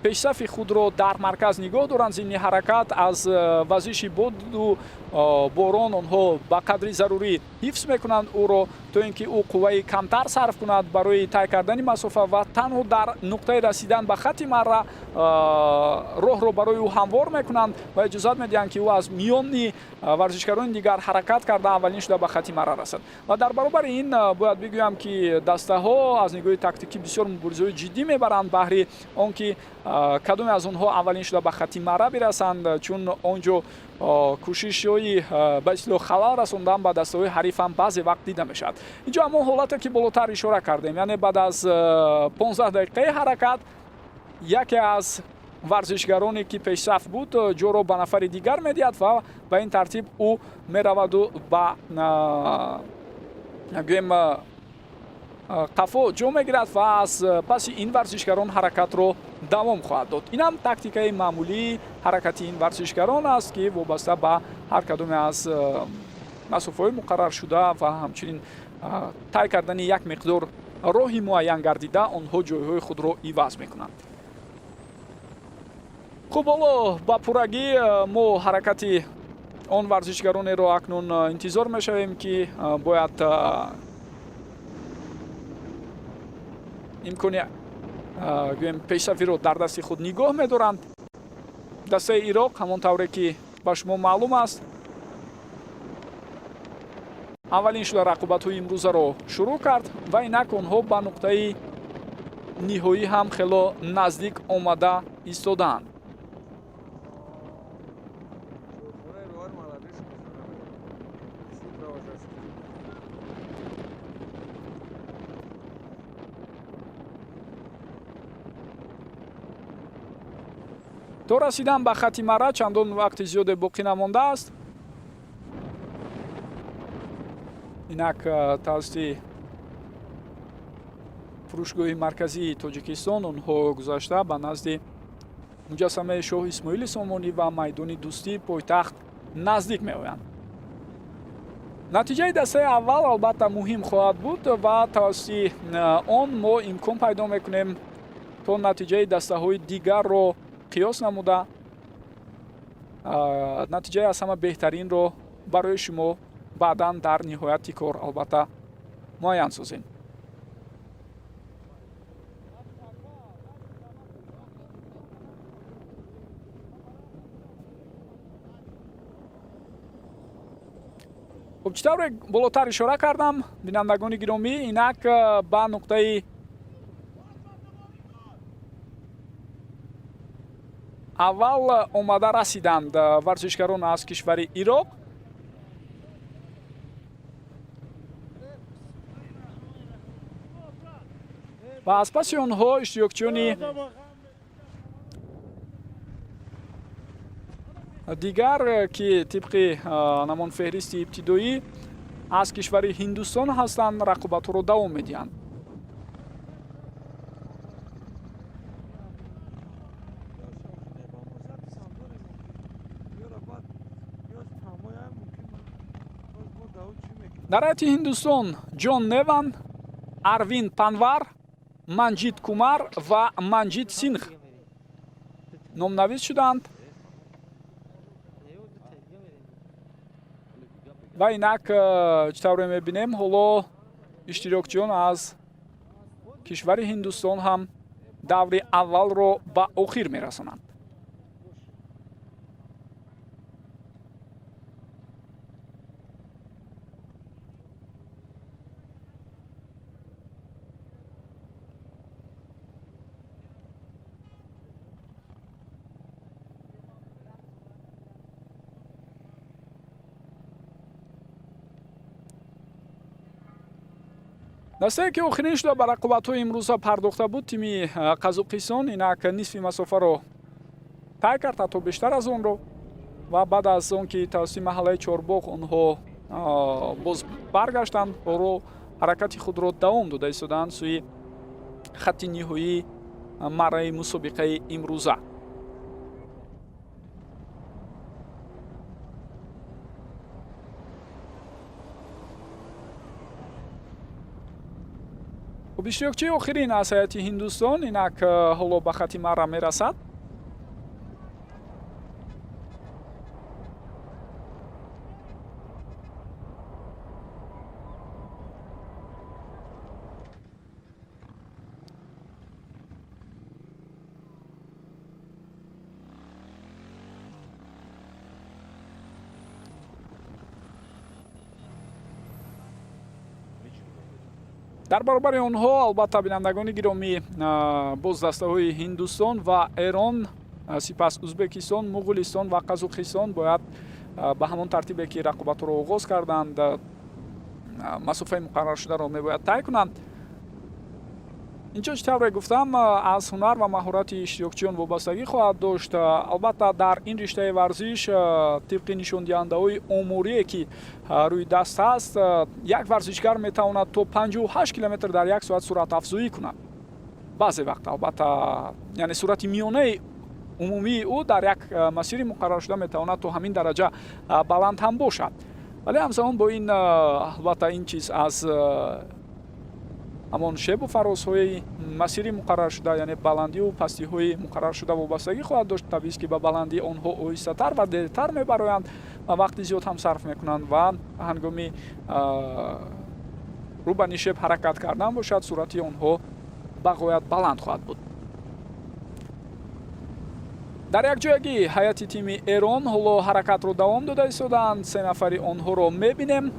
пешсафи худро дар марказ нигоҳ доранд. Зимни ҳаракат аз вазиши боду борон онҳо ба қадри зарурӣ ҳифз мекунанд ӯро, то ин ки ӯ қувваи камтар сарф кунад барои тай кардани масофа ва танҳо дар нуқтаи расидан ба хати марра роҳро барои ӯ ҳамвор мекунанд ва иҷозат медиҳанд, ки ӯ аз миёни варзишгарони дигар ҳаракат карда, аввалин шуда ба хати марра расад. Ва дар баробари ин бояд бигӯям, ки дастаҳо аз нигоҳи тактикӣ бисёр муборизаҳои ҷиддӣ мебаранд баҳри он ки кадоме аз онҳо аввалин шуда ба хати марра бирасанд, чун он ҷо кӯшишҳои ба истилоҳ халал расондан ба дастаҳои ҳариф ҳам баъзе вақт дида мешавад. Инҷо ҳамон ҳолате, ки болотар ишора кардем, яъне баъд аз 15 дақиқаи ҳаракат яке аз варзишгароне, ки пешсаф буд, ҷоро ба нафари дигар медиҳад ва ба ин тартиб ӯ мераваду ба, гӯем, қафо ҷо мегирад ва аз паси ин варзишгарон ҳаракатро давом хоҳад дод. Инам тактикаи маъмулии ҳаракати ин варзишгарон аст, ки вобаста ба ҳар кадоме аз масофаҳои муқарраршуда ва ҳамчунин тай кардани як миқдор роҳи муайян гардида онҳо ҷойҳои худро иваз мекунанд. Хуб, ҳоло ба пуррагӣ мо ҳаракати он варзишгаронеро акнун интизор мешавем, ки бояд имкони, гӯем, пешсафиро дар дасти худ нигоҳ медоранд. Дастаи Ироқ, ҳамон тавре ки ба шумо маълум аст, аввалин шуда рақобатҳои имрӯзаро шурӯъ кард ва инак онҳо ба нуқтаи ниҳоӣ ҳам хело наздик омада истодаанд. То расидан ба хати марра чандон вақти зиёде боқӣ намондааст. Инак тавассути фурӯшгоҳи марказии Тоҷикистон онҳо гузашта, ба назди муҷассамаи шоҳ Исмоили Сомонӣ ва майдони Дӯстии пойтахт наздик меоянд. Натиҷаи дастаи аввал албатта муҳим хоҳад буд ва тавассути он мо имкон пайдо мекунем, то натиҷаи дастаҳои дигарро қиёс намуда, натиҷаи аз ҳама беҳтаринро барои шумо баъдан дар ниҳояти кор албатта муайян созем. Хуб, чӣ тавре болотар ишора кардам, бинандагони гиромӣ, инак ба нуқтаи аввал омада расиданд варзишгарон аз кишвари Ироқ. Ва аз паси онҳо иштирокчиёни дигар, ки тибқи ҳамон феҳристи ибтидоӣ аз кишвари Ҳиндустон ҳастанд, рақобатҳоро давом медиҳанд. Дар ҳайати Ҳиндустон Ҷон Неван, Арвин Панвар, Манҷид Кумар ва Манҷид Синх номнавис шуданд. Ва инак, чӣ тавре мебинем, ҳоло иштирокчиён аз кишвари Ҳиндустон ҳам даври аввалро ба охир мерасонанд. Дастае, ки охирин шуда ба рақобатҳои имрӯза пардохта буд, тими Қазоқистон, инак нисфи масофаро тай кард, ҳатто бештар аз онро. Ва баъд аз он ки тавассути маҳаллаи Чорбоғ онҳо боз баргаштанд, ҳоло ҳаракати худро давом дода истодаанд сӯи хатти ниҳоии марраи мусобиқаи имрӯза. Хуб, иштирокчии охирин аз ҳайати Ҳиндустон инак ҳоло ба хатти марра мерасад. Дар баробари онҳо, албатта, бинандагони гиромӣ, боз дастаҳои Ҳиндустон ва Эрон, сипас Узбекистон, Муғулистон ва Қазоқистон бояд ба ҳамон тартибе, ки рақобатҳоро оғоз карданд, масофаи муқарраршударо мебояд тай кунанд. Инҷо, чӣ тавре гуфтам, аз ҳунар ва маҳорати иштирокчиён вобастагӣ хоҳад дошт. Албатта, дар ин риштаи варзиш, тибқи нишондиҳандаҳои оморие, ки рӯи даст ҳаст, як варзишгар метавонад то 58 километр дар як соат суръатафзоӣ кунад. Баъзе вақт, албатта, яъне суръати миёнаи умумии ӯ дар як масири муқарраршуда метавонад то ҳамин дараҷа баланд ҳам бошад. Вале ҳамзамон бо ин, албатта, ин чиз аз ҳамон шебу фарозҳои масири муқарраршуда, яъне баландиву пастиҳои муқарраршуда вобастагӣ хоҳад дошт. Табиист, ки ба баландӣ онҳо оҳистатар ва дертар мебароянд ва вақти зиёд ҳам сарф мекунанд ва ҳангоми рӯ ба нишеб ҳаракат кардан бошад, суръати онҳо ба ғоят баланд хоҳад буд. Дар якҷоягӣ ҳайати тими Эрон ҳоло ҳаракатро давом дода истодаанд. Се нафари онҳоро мебинем.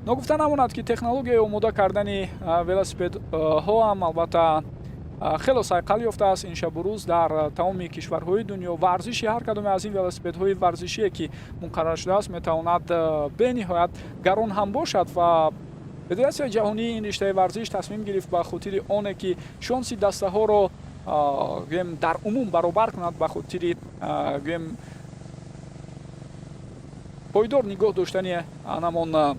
Ногуфта намонад, ки технологияи омода кардани велосипедҳо ҳам, албатта, хело сайқал ёфтааст. Ин шабу рӯз дар тамоми кишварҳои дунё варзиши ҳар кадоме аз ин велосипедҳои варзишие, ки муқаррар шудааст, метавонад бениҳоят гарон ҳам бошад. Ва Федератсияи ҷаҳонии ин риштаи варзиш тасмим гирифт, ба хотири оне ки шонси дастаҳоро, гӯем, дар умум баробар кунад, ба хотири, гӯем, пойдор нигоҳ доштани анамон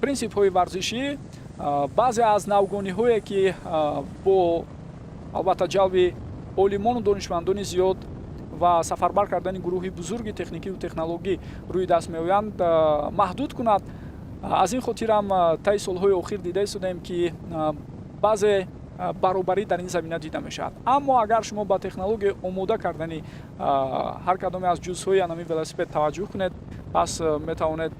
принсипҳои варзишӣ, баъзе аз навгониҳое, ки бо, албатта, ҷалби олимону донишмандони зиёд ва сафарбар кардани гурӯҳи бузурги техникиву технологӣ рӯи даст меоянд, маҳдуд кунад. Аз ин хотирам таи солҳои охир дида истодаем, ки баъзе баробарӣ дар ин замина дида мешавад. Аммо агар шумо ба технологияи омода кардани ҳар кадоме аз ҷузъҳои анами велосипед таваҷҷӯҳ кунед, пас метавонед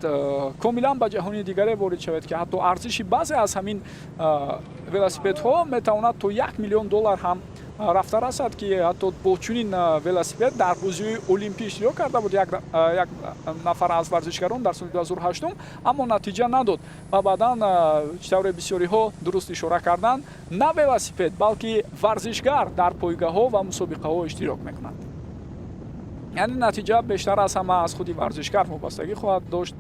комилан ба ҷаҳони дигаре ворид шавед, ки ҳатто арзиши баъзе аз ҳамин велосипедҳо метавонад то 1 миллион доллар ҳам рафта расад, ки ҳатто бо чунин велосипед дар бозиҳои олимпӣ иштирок карда буд як нафар аз варзишгарон дар соли 2008, аммо натиҷа надод. Ва баъдан, чӣ тавре бисёриҳо дуруст ишора карданд, на велосипед, балки варзишгар дар пойгаҳо ва мусобиқаҳо иштирок мекунад. Яъне натиҷа бештар аз ҳама аз худи варзишгар вобастагӣ хоҳад дошт.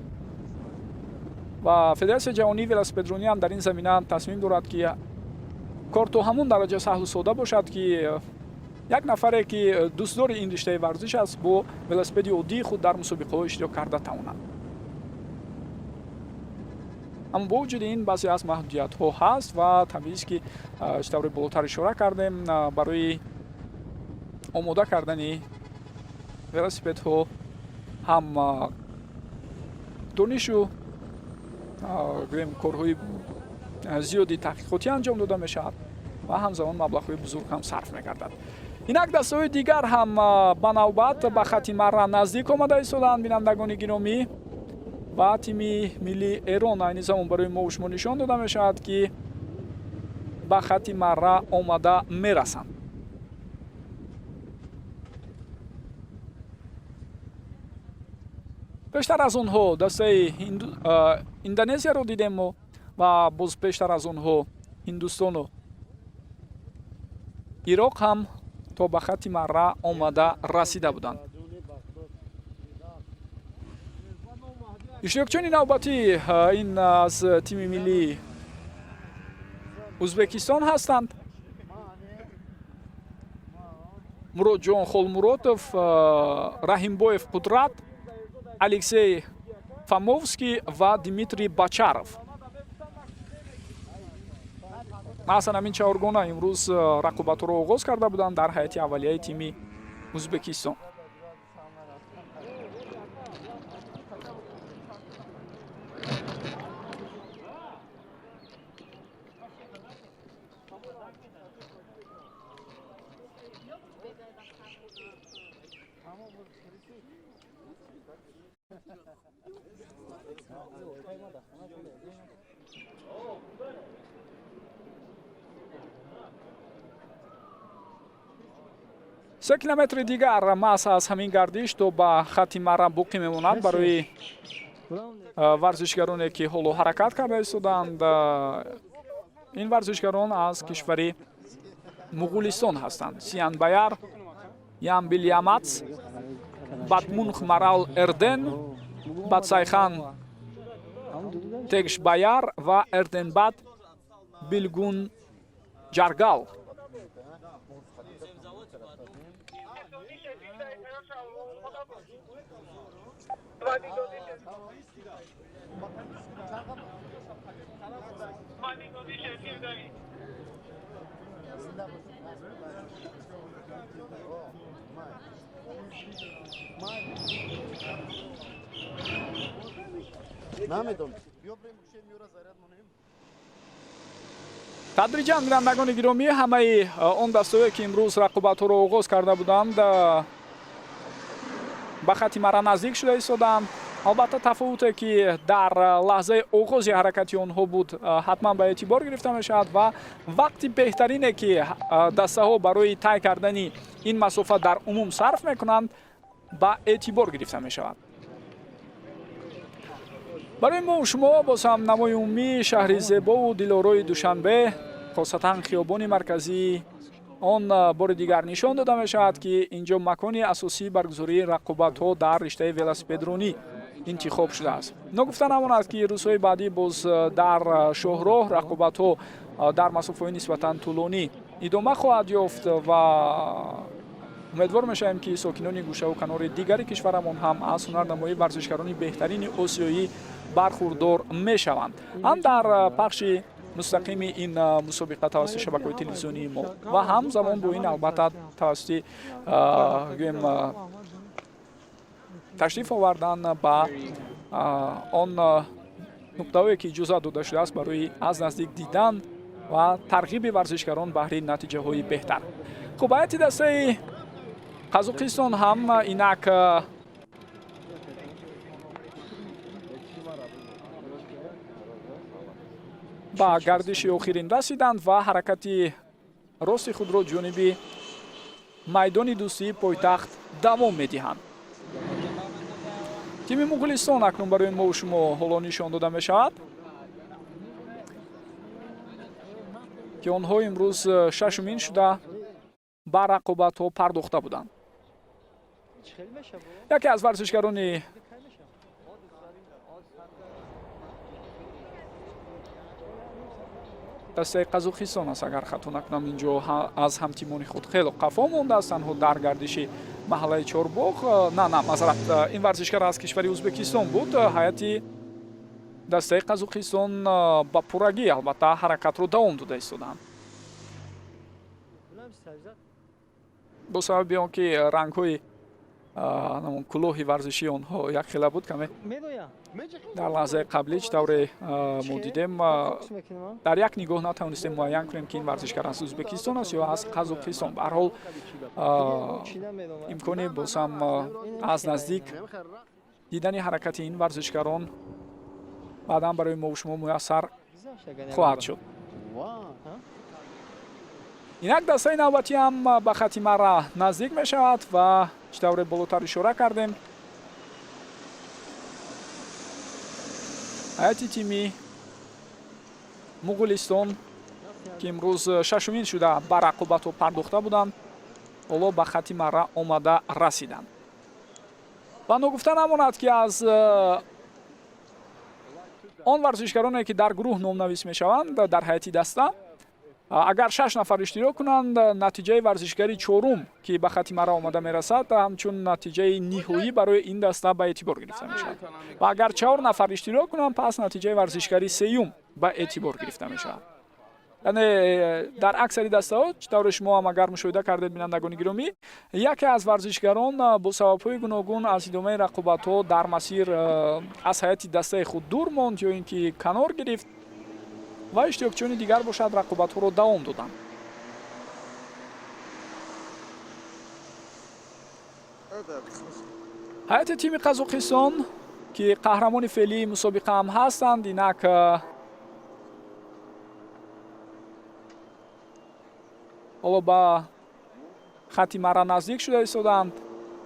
Ва Федератсияи ҷаҳонии велосипедронӣ ҳам дар ин замина тасмим дорад, ки кор то ҳамон дараҷа саҳлу сода бошад, ки як нафаре, ки дӯстдори ин риштаи варзиш аст, бо велосипеди оддии худ дар мусобиқаҳо иштирок карда тавонад. Аммо бо вуҷуди ин баъзе аз маҳдудиятҳо ҳаст ва табиист, ки чӣ тавре болотар ишора кардем, барои омода кардани велосипедҳо ҳам донишу, гӯем, корҳои зиёди таҳқиқотӣ анҷом дода мешавад ва ҳамзамон маблағҳои бузург ҳам сарф мегардад. Инак, дастаҳои дигар ҳам ба навбат ба хати марра наздик омада истодаанд, бинандагони гиромӣ. Ва тими миллии Эрон айни замон барои мо шумо нишон дода мешавад, ки ба хати марра омада мерасанд. Пештар аз онҳо дастаи Индонезияро дидем мо ва боз пештар аз онҳо Ҳиндустону Ироқ ҳам то ба хати марра омада расида буданд. Иштирокчиёни навбатӣ ин аз тими миллии Ӯзбекистон ҳастанд: Муродҷон Холмуродов, Раҳимбоев Қудрат, Алексей Фомовский ва Дмитрий Бачаров. Маҳсан, ҳамин чаҳоргона имрӯз рақобатҳоро оғоз карда буданд дар ҳайати аввалияи тими Ӯзбекистон. 3 километри дигар маҳз аз ҳамин гардиш то ба хати марра боқӣ мемонад барои варзишгароне, ки ҳоло ҳаракат карда истодаанд. Ин варзишгарон аз кишвари Муғулистон ҳастанд: Сиянбаяр Ямбилямац, Батмунх Марал Эрден, Батсайхан Тегшбаяр ва Эрденбат Билгун Ҷаргал. Тадриҷан, бинандагони гиромӣ, ҳамаи он дастаҳое, ки имрӯз рақобатҳоро оғоз карда буданд, ба хати марра наздик шуда истодаанд. Албатта, тафовуте, ки дар лаҳзаи оғози ҳаракати онҳо буд, ҳатман ба эътибор гирифта мешавад ва вақти беҳтарине, ки дастаҳо барои тай кардани ин масофа дар умум сарф мекунанд, ба эътибор гирифта мешавад. Барои мо шумо боз ҳам намои умумии шаҳри зебову дилорои Душанбе, хосатан хиёбони марказии он, бори дигар нишон дода мешавад, ки инҷо макони асосии баргузории рақобатҳо дар риштаи велосипедронӣ интихоб шудааст. Ногуфта намонад, ки рӯзҳои баъдӣ боз дар шоҳроҳ рақобатҳо дар масофаҳои нисбатан тӯлонӣ идома хоҳад ёфт ва умедвор мешавем, ки сокинони гӯшаву канори дигари кишварамон ҳам аз ҳунарнамоии варзишгарони беҳтарини осиёӣ бархурдор мешаванд, ҳам дар пахши мустақими ин мусобиқа тавассути шабакаҳои телевизионии мо ва ҳамзамон бо ин, албатта, тавассути, гӯем, ташриф овардан ба он нуқтаҳое, ки иҷозат дода шудааст барои аз наздик дидан ва тарғиби варзишгарон баҳри натиҷаҳои беҳтар. Хуб, ҳайати дастаи Қазоқистон ҳам инак ба гардиши охирин расиданд ва ҳаракати Рости худро ҷониби майдони дӯстии пойтахт давом медиҳанд. Тими Муғулистон акнун барои мову шумо ҳоло нишон дода мешавад, ки онҳо имрӯз шашумин шуда ба рақобатҳо пардохта буданд. Яке аз варзишгарони дастаи Қазоқистон аст, агар хато накунам, инҷо аз ҳамтимони худ хело қафо мондааст, танҳо дар гардиши маҳаллаи Чорбоғ. На, маъзарат, ин варзишгар аз кишвари Ӯзбекистон буд. Ҳайати дастаи Қазоқистон ба пуррагӣ, албатта, ҳаракатро давом дода истоданд. Бо сабаби он ки рангҳои кӯлоҳи варзишии онҳо якхела буд, каме дар лаҳзаи қаблӣ, чӣ тавре мо дидем, дар як нигоҳ натавонистем муайян кунем, ки ин варзишгар аз Ӯзбекистон аст ё аз Қазоқистон. Ба ҳар ҳол, имкони боз ҳам аз наздик дидани ҳаракати ин варзишгарон баъдан барои мову шумо муяссар хоҳад шуд. Инак, дастаи навбатӣ ҳам ба хати марра наздик мешавад ва чӣ тавре болотар ишора кардем, ҳайати тими Муғулистон, ки имрӯз шашумин шуда ба рақобатҳо пардохта буданд, ҳоло ба хати марра омада расиданд. Ва ногуфта намонад, ки аз он варзишгароне, ки дар гурӯҳ номнавис мешаванд дар ҳайати даста, агар шаш нафар иштирок кунанд, натиҷаи варзишгари чорум, ки ба хати марра омада мерасад, ҳамчун натиҷаи ниҳоӣ барои ин даста ба эътибор гирифта мешавад, ва агар чор нафар иштирок кунанд, пас натиҷаи варзишгари сеюм ба эътибор гирифта мешавад. Яъне дар аксари дастаҳо, чӣ тавре шумо ҳам агар мушоҳида кардед, бинандагони гиромӣ, яке аз варзишгарон бо сабабҳои гуногун аз идомаи рақобатҳо дар масир аз ҳайати дастаи худ дур монд ё ин ки канор гирифт ва иштирокчиёни дигар бошад, рақобатҳоро давом доданд. Ҳайати тими Қазоқистон, ки қаҳрамони феълии мусобиқа ҳам ҳастанд, инак ҳоло ба хати марра наздик шуда истодаанд.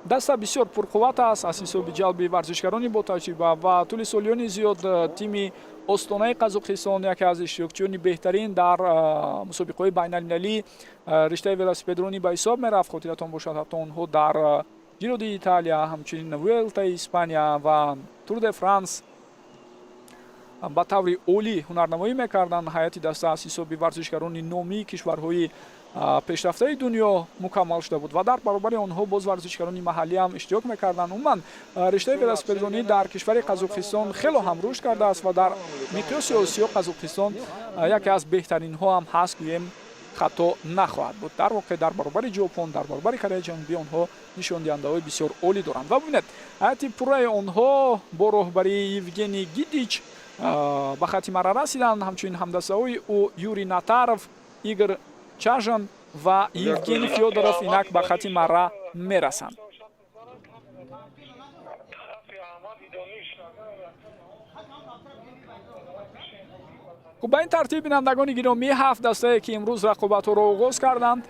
Даста бисёр пурқувват аст аз ҳисоби ҷалби варзишгарони ботаҷриба ва тӯли солиёни зиёд тими Остонаи Қазоқистон яке аз иштирокчиёни беҳтарин дар мусобиқаҳои байналмилалӣ риштаи велосипедронӣ ба ҳисоб мерафт. Хотиратон бошад, ҳатто онҳо дар Ҷиро ди Италия, ҳамчунин Вуэлтаи Испания ва Тур де Франс ба таври олӣ ҳунарнамоӣ мекарданд. Ҳайати даста аз ҳисоби варзишгарони номии кишварҳои пешрафтаи дунё мукаммал шуда буд ва дар баробари онҳо боз варзишгарони маҳаллӣ ҳам иштирок мекарданд. Умуман, риштаи велосипедронӣ дар кишвари Қазоқистон хело ҳам рушд кардааст ва дар миқёси Осиё Қазоқистон яке аз беҳтаринҳо ҳам ҳаст, гӯем хато нахоҳад буд. Дар воқеъ, дар баробари Ҷопон, дар баробари Кореяи Ҷанубӣ онҳо нишондиҳандаҳои бисёр олӣ доранд. Ва бибинед, ҳайати пурраи онҳо бо роҳбарии Евгений Гидич ба хати марра расиданд. Ҳамчунин ҳамдастаҳои ӯ Юрий Натаров, Игор Чажан ва Евгений Фёдоров инак ба хати марра мерасанд. Хуб, ба ин тартиб, бинандагони гиромӣ, ҳафт дастае, ки имрӯз рақобатҳоро оғоз карданд,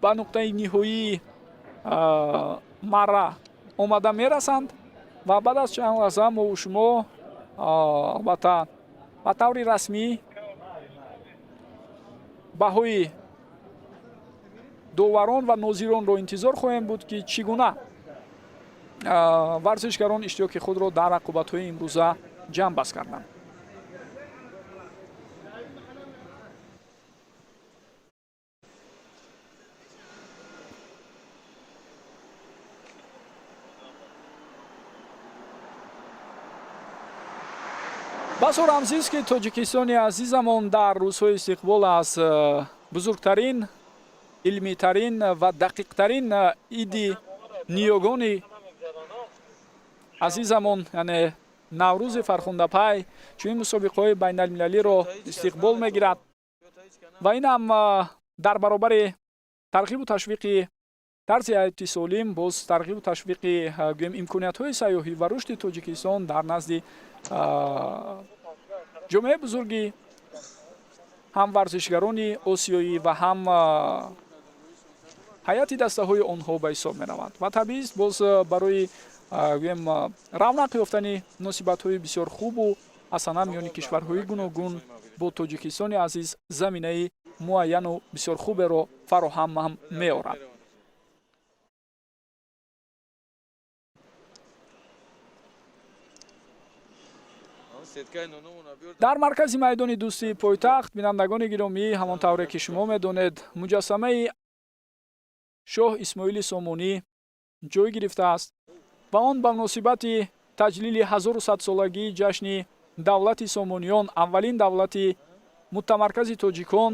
ба нуқтаи ниҳоии марра омада мерасанд ва баъд аз чанд лаҳза мову шумо, албатта, ба таври расмӣ баҳои доварон ва нозиронро интизор хоҳем буд, ки чӣ гуна варзишгарон иштироки худро дар рақобатҳои имрӯза ҷамъбаст карданд. Басо рамзист, ки Тоҷикистони азизамон дар рӯзҳои истиқбол аз бузургтарин, илмитарин ва дақиқтарин иди ниёгони азизамон, яъне Наврӯзи фархундапай, чунин мусобиқаҳои байналмилалиро истиқбол мегирад ва ин ҳам дар баробари тарғибу ташвиқи тарзи ҳаёти солим, боз тарғибу ташвиқи, гӯем, имкониятҳои сайёҳӣ ва рушди Тоҷикистон дар назди ҷомеаи бузурги Ҳам варзишгарони осиёӣ ва ҳам ҳайати дастаҳои онҳо ба ҳисоб мераванд. Ва табиист, боз барои гӯем равнақ ёфтани муносибатҳои бисёр хубу ҳасана миёни кишварҳои гуногун бо Тоҷикистони азиз заминаи муайяну бисёр хуберо фароҳам ҳам меорад. Дар маркази майдони дӯстии пойтахт, бинандагони гиромӣ, ҳамон тавре ки шумо медонед, муҷассамаи шоҳ Исмоили Сомонӣ ҷой гирифтааст ва он ба муносибати таҷлили 1100-солагии ҷашни давлати Сомониён, аввалин давлати мутамаркази тоҷикон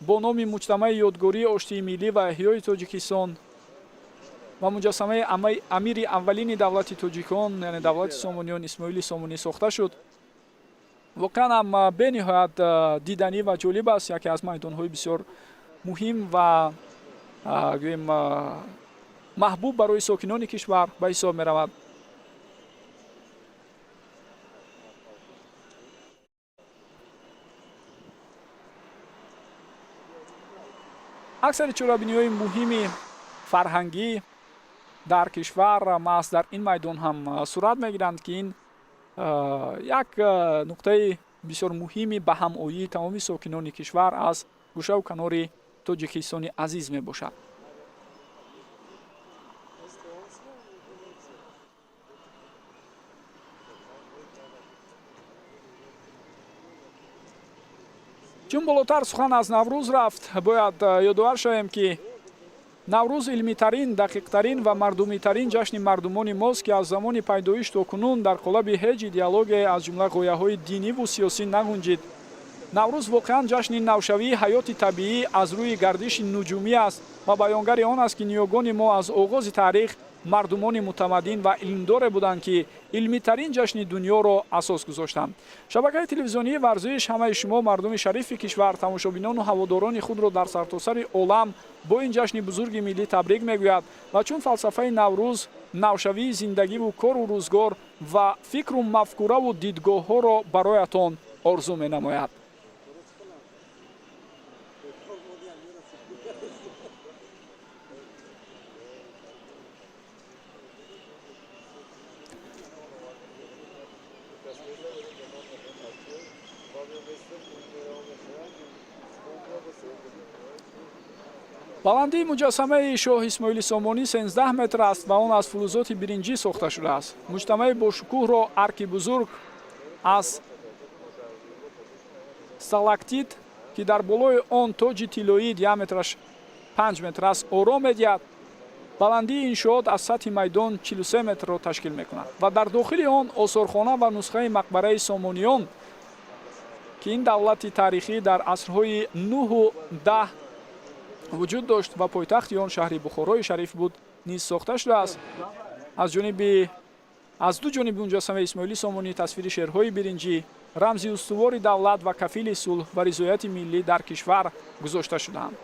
бо номи муҷтамаи ёдгории оштии миллӣ ва эҳёи Тоҷикистон ва муҷассамаи амири аввалини давлати тоҷикон, яъне давлати Сомониён, Исмоили Сомонӣ сохта шуд. Воқеан ҳам бениҳоят диданӣ ва ҷолиб аст. Яке аз майдонҳои бисёр муҳим ва гӯем маҳбуб барои сокинони кишвар ба ҳисоб меравад. Аксари чорабиниҳои муҳими фарҳангӣ дар кишвар маҳз дар ин майдон ҳам сурат мегиранд, ки ин як нуқтаи бисёр муҳими ба ҳамоии тамоми сокинони кишвар аз гӯшаву канори Тоҷикистони азиз мебошад. Чун болотар сухан аз Наврӯз рафт, бояд ёдовар шавем, ки Наврӯз илмитарин, дақиқтарин ва мардумитарин ҷашни мардумони мост, ки аз замони пайдоиш то кунун дар қолаби ҳеҷ идеологияе, аз ҷумла ғояҳои диниву сиёсӣ нагунҷид. Наврӯз воқеан ҷашни навшавии ҳаёти табиӣ аз рӯи гардиши нуҷумӣ аст ва баёнгари он аст, ки ниёгони мо аз оғози таърих мардумони мутамаддин ва илмдоре буданд, ки илмитарин ҷашни дунёро асос гузоштанд. Шабакаи телевизионии варзиш ҳамаи шумо, мардуми шарифи кишвар, тамошобинону ҳаводорони худро дар сартосари олам бо ин ҷашни бузурги миллӣ табрик мегӯяд ва чун фалсафаи Наврӯз навшавии зиндагиву кору рӯзгор ва фикру мафкураву дидгоҳҳоро бароятон орзу менамояд. Баландии муҷассамаи шоҳ Исмоили Сомонӣ 13 метр аст ва он аз фулузоти биринҷӣ сохта шудааст. Муҷтамаи бошукӯҳро арки бузург аз сталактит, ки дар болои он тоҷи тиллоӣ диаметраш 5 метр аст, ором медиҳад. Баландии иншоот аз сатҳи майдон 43 метрро ташкил мекунад ва дар дохили он осорхона ва нусхаи мақбараи Сомониён, ки ин давлати таърихӣ дар асрҳои 9 10 вуҷуд дошт ва пойтахти он шаҳри Бухорои шариф буд, низ сохта шудааст. Аз ду ҷониби муҷассамаи Исмоили Сомонӣ тасвири шерҳои биринҷӣ, рамзи устувори давлат ва кафили сулҳ ва ризояти миллӣ дар кишвар гузошта шудаанд.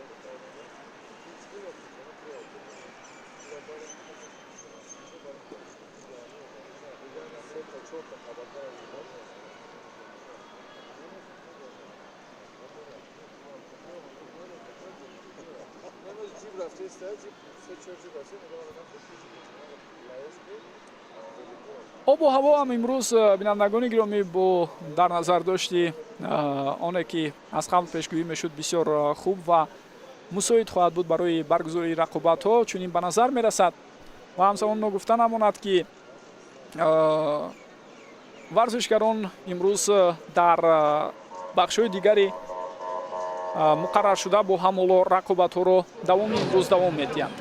Обу ҳаво ҳам имрӯз, бинандагони гиромӣ, бо дар назар дошти оне ки аз қабл пешгӯӣ мешуд, бисёр хуб ва мусоид хоҳад буд барои баргузории рақобатҳо, чунин ба назар мерасад. Ва ҳамзамон ногуфта намонад, ки варзишгарон имрӯз дар бахшҳои дигари муқарраршуда бо ҳам ҳоло рақобатҳоро давоми имрӯз давом медиҳанд.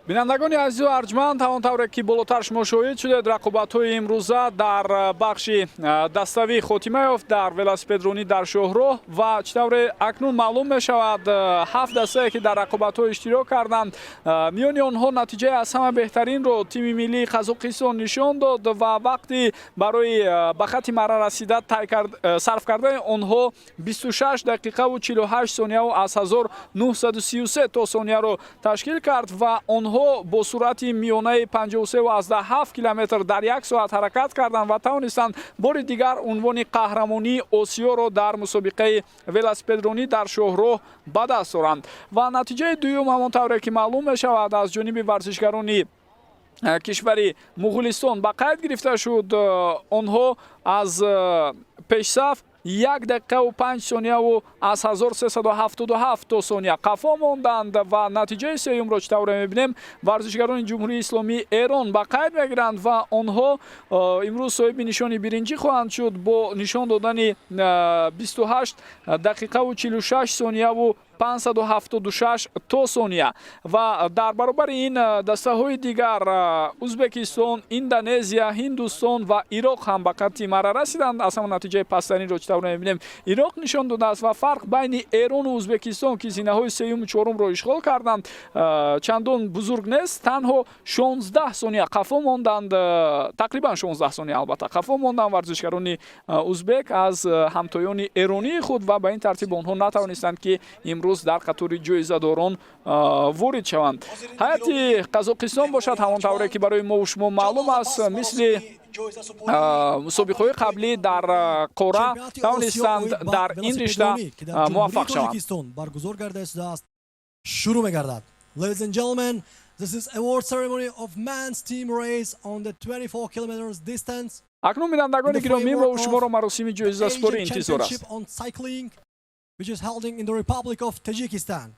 Бинандагони азизу арҷманд, ҳамон тавре ки болотар шумо шоҳид шудед, рақобатҳои имрӯза дар бахши даставӣ хотима ёфт дар велосипедронӣ дар шоҳроҳ ва чӣ тавре акнун маълум мешавад, ҳафт дастае ки дар рақобатҳо иштирок карданд, миёни онҳо натиҷаи аз ҳама беҳтаринро тими миллии Қазоқистон нишон дод ва вақти барои ба хатти марра расида сарф кардани онҳо 26 дақиқаву 48 сонияву аз 1933 то сонияро ташкил кард ва онҳо бо суръати миёнаи 53,7 километр дар як соат ҳаракат карданд ва тавонистанд бори дигар унвони қаҳрамонии Осиёро дар мусобиқаи велосипедронӣ дар шоҳроҳ ба даст оранд. Ва натиҷаи дуюм, ҳамон тавре ки маълум мешавад, аз ҷониби варзишгарони кишвари Муғулистон ба қайд гирифта шуд. Онҳо аз пешсаф 1 дақиқаву 5 сонияву аз 1377 то сония қафо монданд ва натиҷаи сеюмро чӣ тавре мебинем, варзишгарони Ҷумҳурии Исломии Эрон ба қайд мегиранд ва онҳо имрӯз соҳиби нишони биринҷӣ хоҳанд шуд бо нишон додани 28 дақиқаву 46 сонияву 576 то сония. Ва дар баробари ин дастаҳои дигар Узбекистон, Индонезия, Ҳиндустон ва Ироқ ҳам ба хатти марра расиданд. Аз ҳама натиҷаи пасттаринро чӣ тавр мебинем, Ироқ нишон додааст ва фарқ байни Эрону Узбекистон, ки зинаҳои сеюму чорумро ишғол карданд, чандон бузург нест, танҳо 16 сония қафо монданд, тақрибан 16 сония албатта қафо монданд варзишгарони узбек аз ҳамтоёни эронии худ ва ба ин тартиб онҳо натавонистанд, ки имрӯз дар қатори ҷоизадорон ворид шаванд. Ҳайати Қазоқистон бошад, ҳамон тавре ки барои мову шумо маълум аст, мисли мусобиқаҳои қаблӣ дар қора тавонистанд дар ин ришта муваффақ шаванд. Баргузор гардида шудааст, шурӯъ мегардад. Ladies and gentlemen, this is award ceremony of men's team race on the 24 kilometers distance. Акнун, бинандагони гиромӣ, мову шуморо маросими ҷоизасупорӣ интизор аст. Which is held in the Republic of Tajikistan.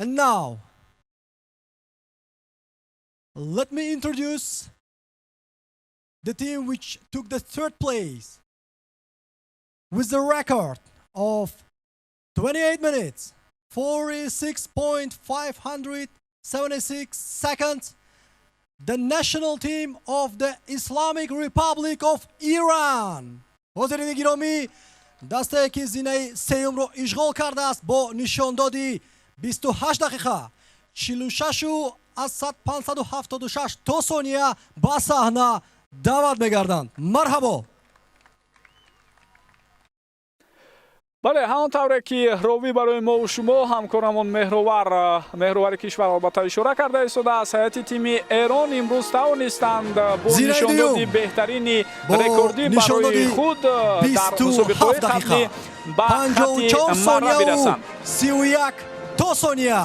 And now, let me introduce the team which took the third place with the record of 28 minutes, 46.576 seconds, the national team of the Islamic Republic of Iran. Ҳозирини гиромӣ, дастае ки зинаи сеюмро ишғол кардааст бо нишондоди 28 дақиқа 46 аз 576 то сония ба саҳна даъват мегарданд. Марҳабо! Бале, ҳамон тавре ки ровӣ барои мову шумо, ҳамкорамон Меҳровар, Меҳровари кишвар, албатта, ишора карда истодааст, ҳайати тими Эрон имрӯз тавонистанд бо нишондоди беҳтарини рекордӣ барои худ дар мусобиқаҳои қаблӣ ба хатти марра бирасанд. 31 то сония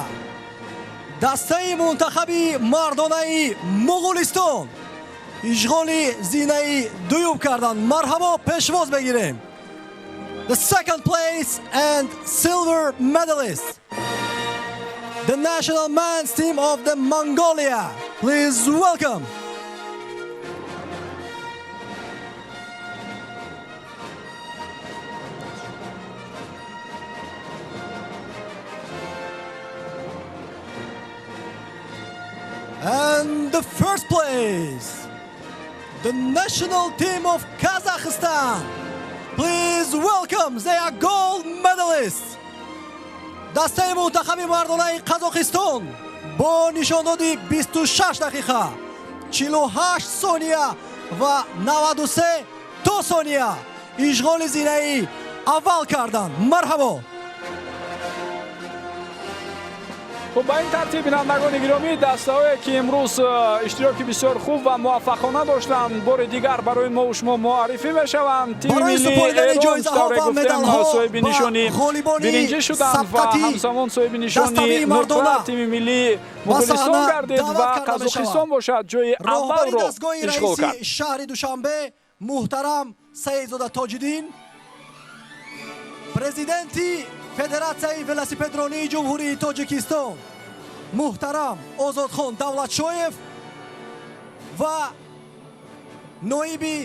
дастаи мунтахаби мардонаи Муғулистон ишғоли зинаи дуюм карданд. Марҳабо, пешвоз мегирем. The second place and silver medalist, the national men's team of the Mongolia. Please welcome. And the first place, the national team of Kazakhstan. Please welcome their gold medalists. Дастаи мунтахаби мардонаи Қазоқистон бо нишондоди 26 дақиқа 48 сония ва 93 то сония ишғоли зинаи аввал карданд. Марҳабо! Хуб, ба ин тартиб, бинандагони гиромӣ, дастаҳое ки имрӯз иштироки бисёр хуб ва муваффақона доштанд, бори дигар барои мову шумо муаррифӣ мешаванд. Тими миллии Эрон, тавре гуфтем, соҳиби нишони биринҷӣ шуданд ва ҳамзамон соҳиби нишони нуқра тими миллии Муғулистон гардид ва Қазоқистон бошад, ҷои аввалро ишғол кард. Шаҳри Душанбе муҳтарам Саидзода Тоҷиддин, президенти Федератсияи велосипедронии Ҷумҳурии Тоҷикистон муҳтарам Озодхон Давлатшоев ва ноиби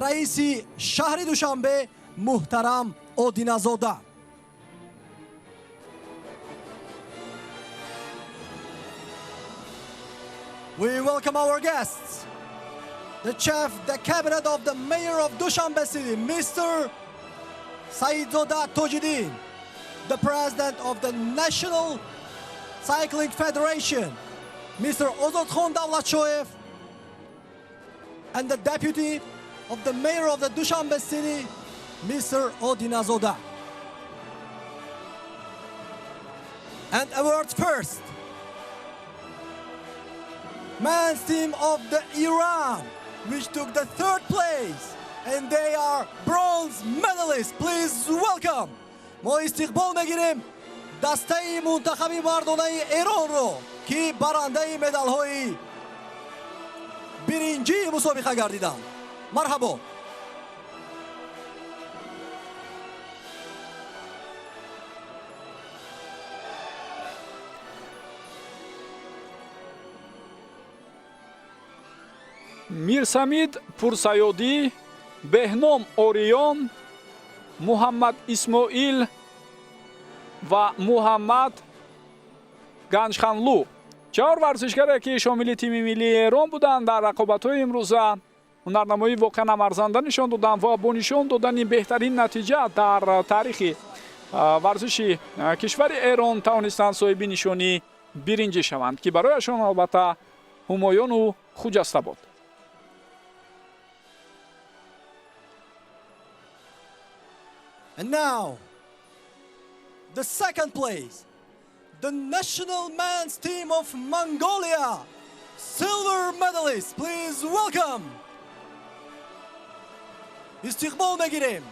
раиси шаҳри Душанбе муҳтарам Одиназода. We welcome our guests, the chief, the cabinet of the mayor of Dushanbe City, Mr. Saidzoda Tojidin, the president of the National Cycling Federation, Mr. Ozodkhon Davlatshoev, and the deputy of the mayor of the Dushanbe City, Mr. Odinazoda. And awards first, men's team of the Iran, which took the third place, and they are bronze medalists. Please welcome. Мо истиқбол мегирем дастаи мунтахаби мардонаи Эронро, ки барандаи медалҳои биринҷии мусобиқа гардиданд. Марҳабо. Мирсамид Пурсаёдӣ, Беҳном Ориён, Муҳаммад Исмоил ва Муҳаммад Ганҷханлу, чаҳор варзишгаре, ки шомили тими миллии Эрон буданд, дар рақобатҳои имрӯза ҳунарнамоии воқеан арзанда нишон доданд ва бо нишон додани беҳтарин натиҷа дар таърихи варзиши кишвари Эрон тавонистанд соҳиби нишонии биринҷӣ шаванд, ки барояшон албатта ҳумоёну хуҷаста буд. And now, the second place, the national men's team of Mongolia, silver medalist, please welcome. Истиқбол мегирем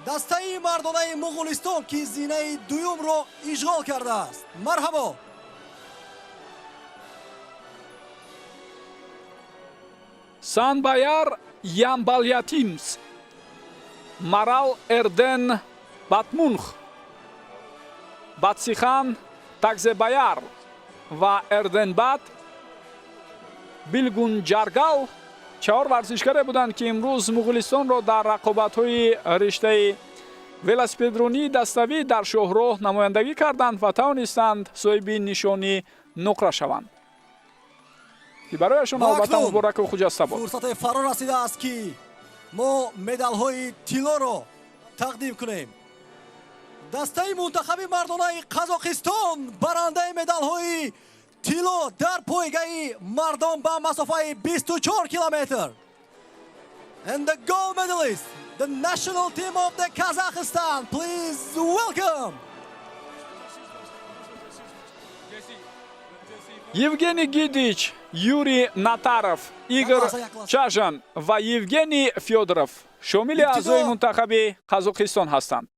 дастаи мардонаи Муғулистон, ки зинаи дуюмро ишғол кардааст. Марҳабо. Санбаяр Ямбалятимс, Марал Эрден Батмунх, Батсихан Такзебаяр ва Эрденбат Билгунҷаргал чаҳор варзишгаре буданд, ки имрӯз Муғулистонро дар рақобатҳои риштаи велосипедронии даставӣ дар шоҳроҳ намояндагӣ карданд ва тавонистанд соҳиби нишони нуқра шаванд, ки барояшон албатта мубораку хуҷаста буд. Фурсате фаро расидааст, ки мо медалҳои тиллоро тақдим кунем. Дастаи мунтахаби мардонаи Қазоқистон, барандаи медалҳои тилло дар пойгаи мардон ба масофаи 24 километр. And the gold medalist, the national team of the Kazakhstan, please welcome. Евгений Гидич, Юрий Натаров, Игор Чажан ва Евгений Фёдоров шомили аъзои мунтахаби Қазоқистон ҳастанд.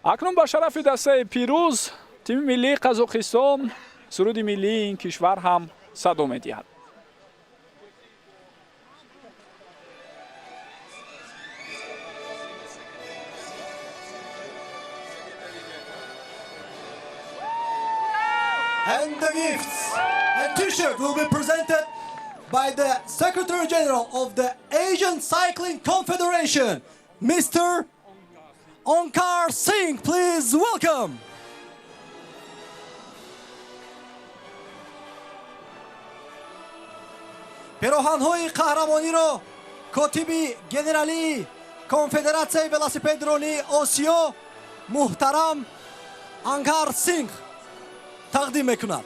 Акнун ба шарафи дастаи пирӯз, тими миллии Қазоқистон, суруди миллии ин кишвар ҳам садо медиҳад. And the gifts and T-shirt will be presented by the Secretary General of the Asian Cycling Confederation, Mr. Onkar Singh. Please welcome. Пироҳанҳои қаҳрамониро котиби генералии Конфедератсияи велосипедронии Осиё муҳтарам Анкар Синг тақдим мекунад.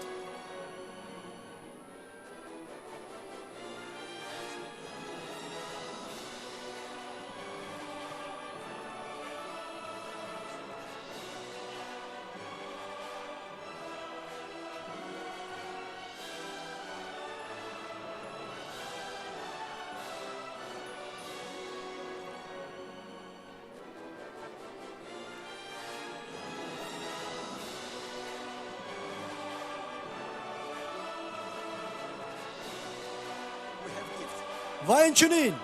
Ва инчунин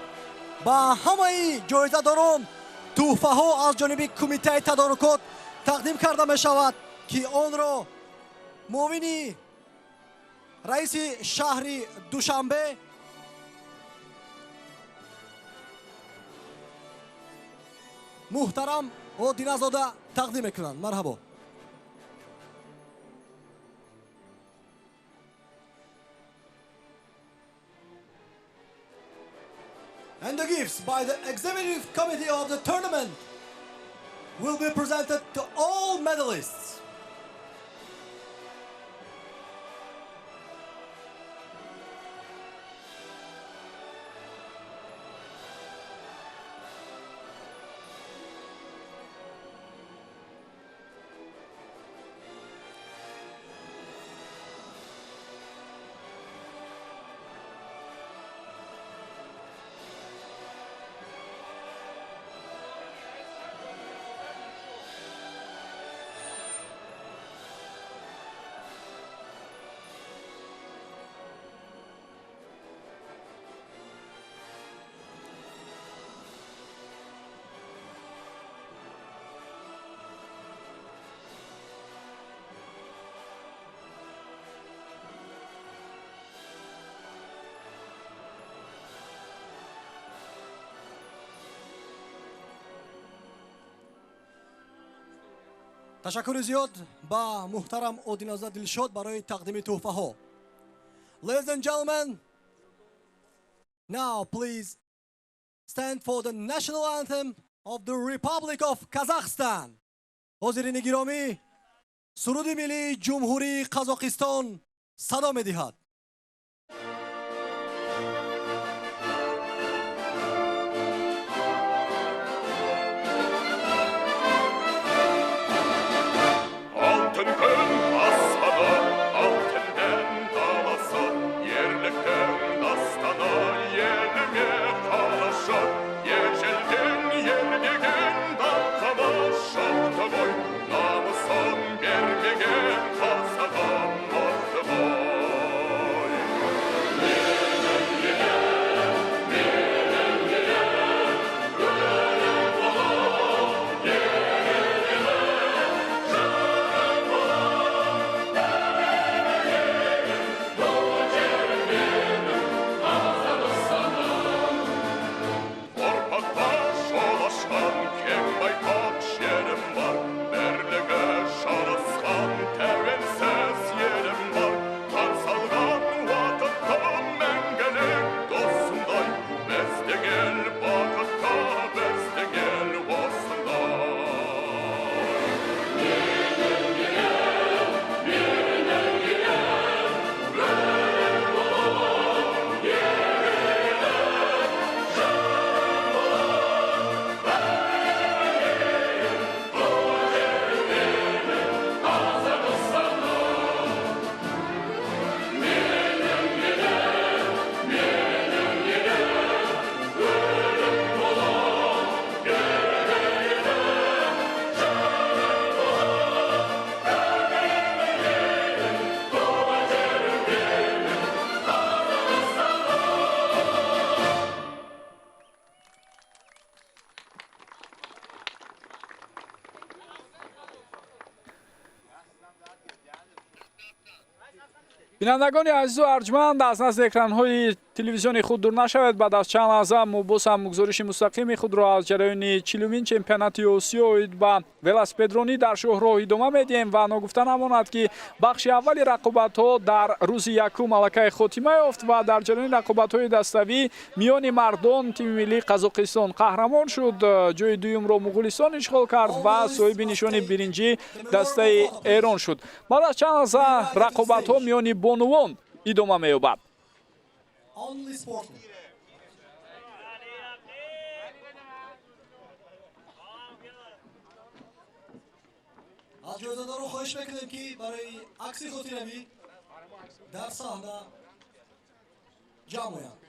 ба ҳамаи ҷоизадорон тӯҳфаҳо аз ҷониби кумитаи тадорукот тақдим карда мешавад, ки онро Муовини раиси шаҳри Душанбе муҳтарам Одиназода тақдим мекунанд. Марҳабо. And the gifts by the Executive Committee of the tournament will be presented to all medalists. Ташаккури зиёд ба муҳтарам Одиназода Дилшод барои тақдими тӯҳфаҳо. Ladies and gentlemen, now please stand for the national anthem of the Republic of Kazakhstan. Ҳозирини гиромӣ, суруди миллии Ҷумҳурии Қазоқистон садо медиҳад. Алтын күн аспаны, алтыннан даласы, ерліктің дастаны, еліме қалашы, ежелден ермеген даңқымыз шықты ғой, намысын бермеген қазағым мықты ғой. Торпаққа жол ашқан кең байтақ жерім бар, бірлігі жарасқан тәуелсіз елім бар. Қарсы алған уақытта мәңгілік досымдай, біздің ел бақытты, біздің ел осындай. Бинандагони азизу арҷманд, аз назди экранҳои телевизиони худ дур нашавед. Баъд аз чанд лаҳза мо боз ҳам гузориши мустақими худро аз ҷараёни 40-умин чемпионати Осиё оид ба велосипедронӣ дар шоҳроҳ идома медиҳем ва ногуфта намонад, ки бахши аввали рақобатҳо дар рӯзи якум аллакай хотима ёфт ва дар ҷараёни рақобатҳои даставӣ миёни мардон тими миллии Қазоқистон қаҳрамон шуд, ҷои дуюмро Муғулистон ишғол кард ва соҳиби нишони биринҷӣ дастаи Эрон шуд. Баъд аз чанд лаҳза рақобатҳо миёни бонувон идома меёбад. Only sportsmen. Аз ҷоизадорон хоҳиш мекунем, ки барои акси хотиравӣ дар саҳна ҷамъ оянд.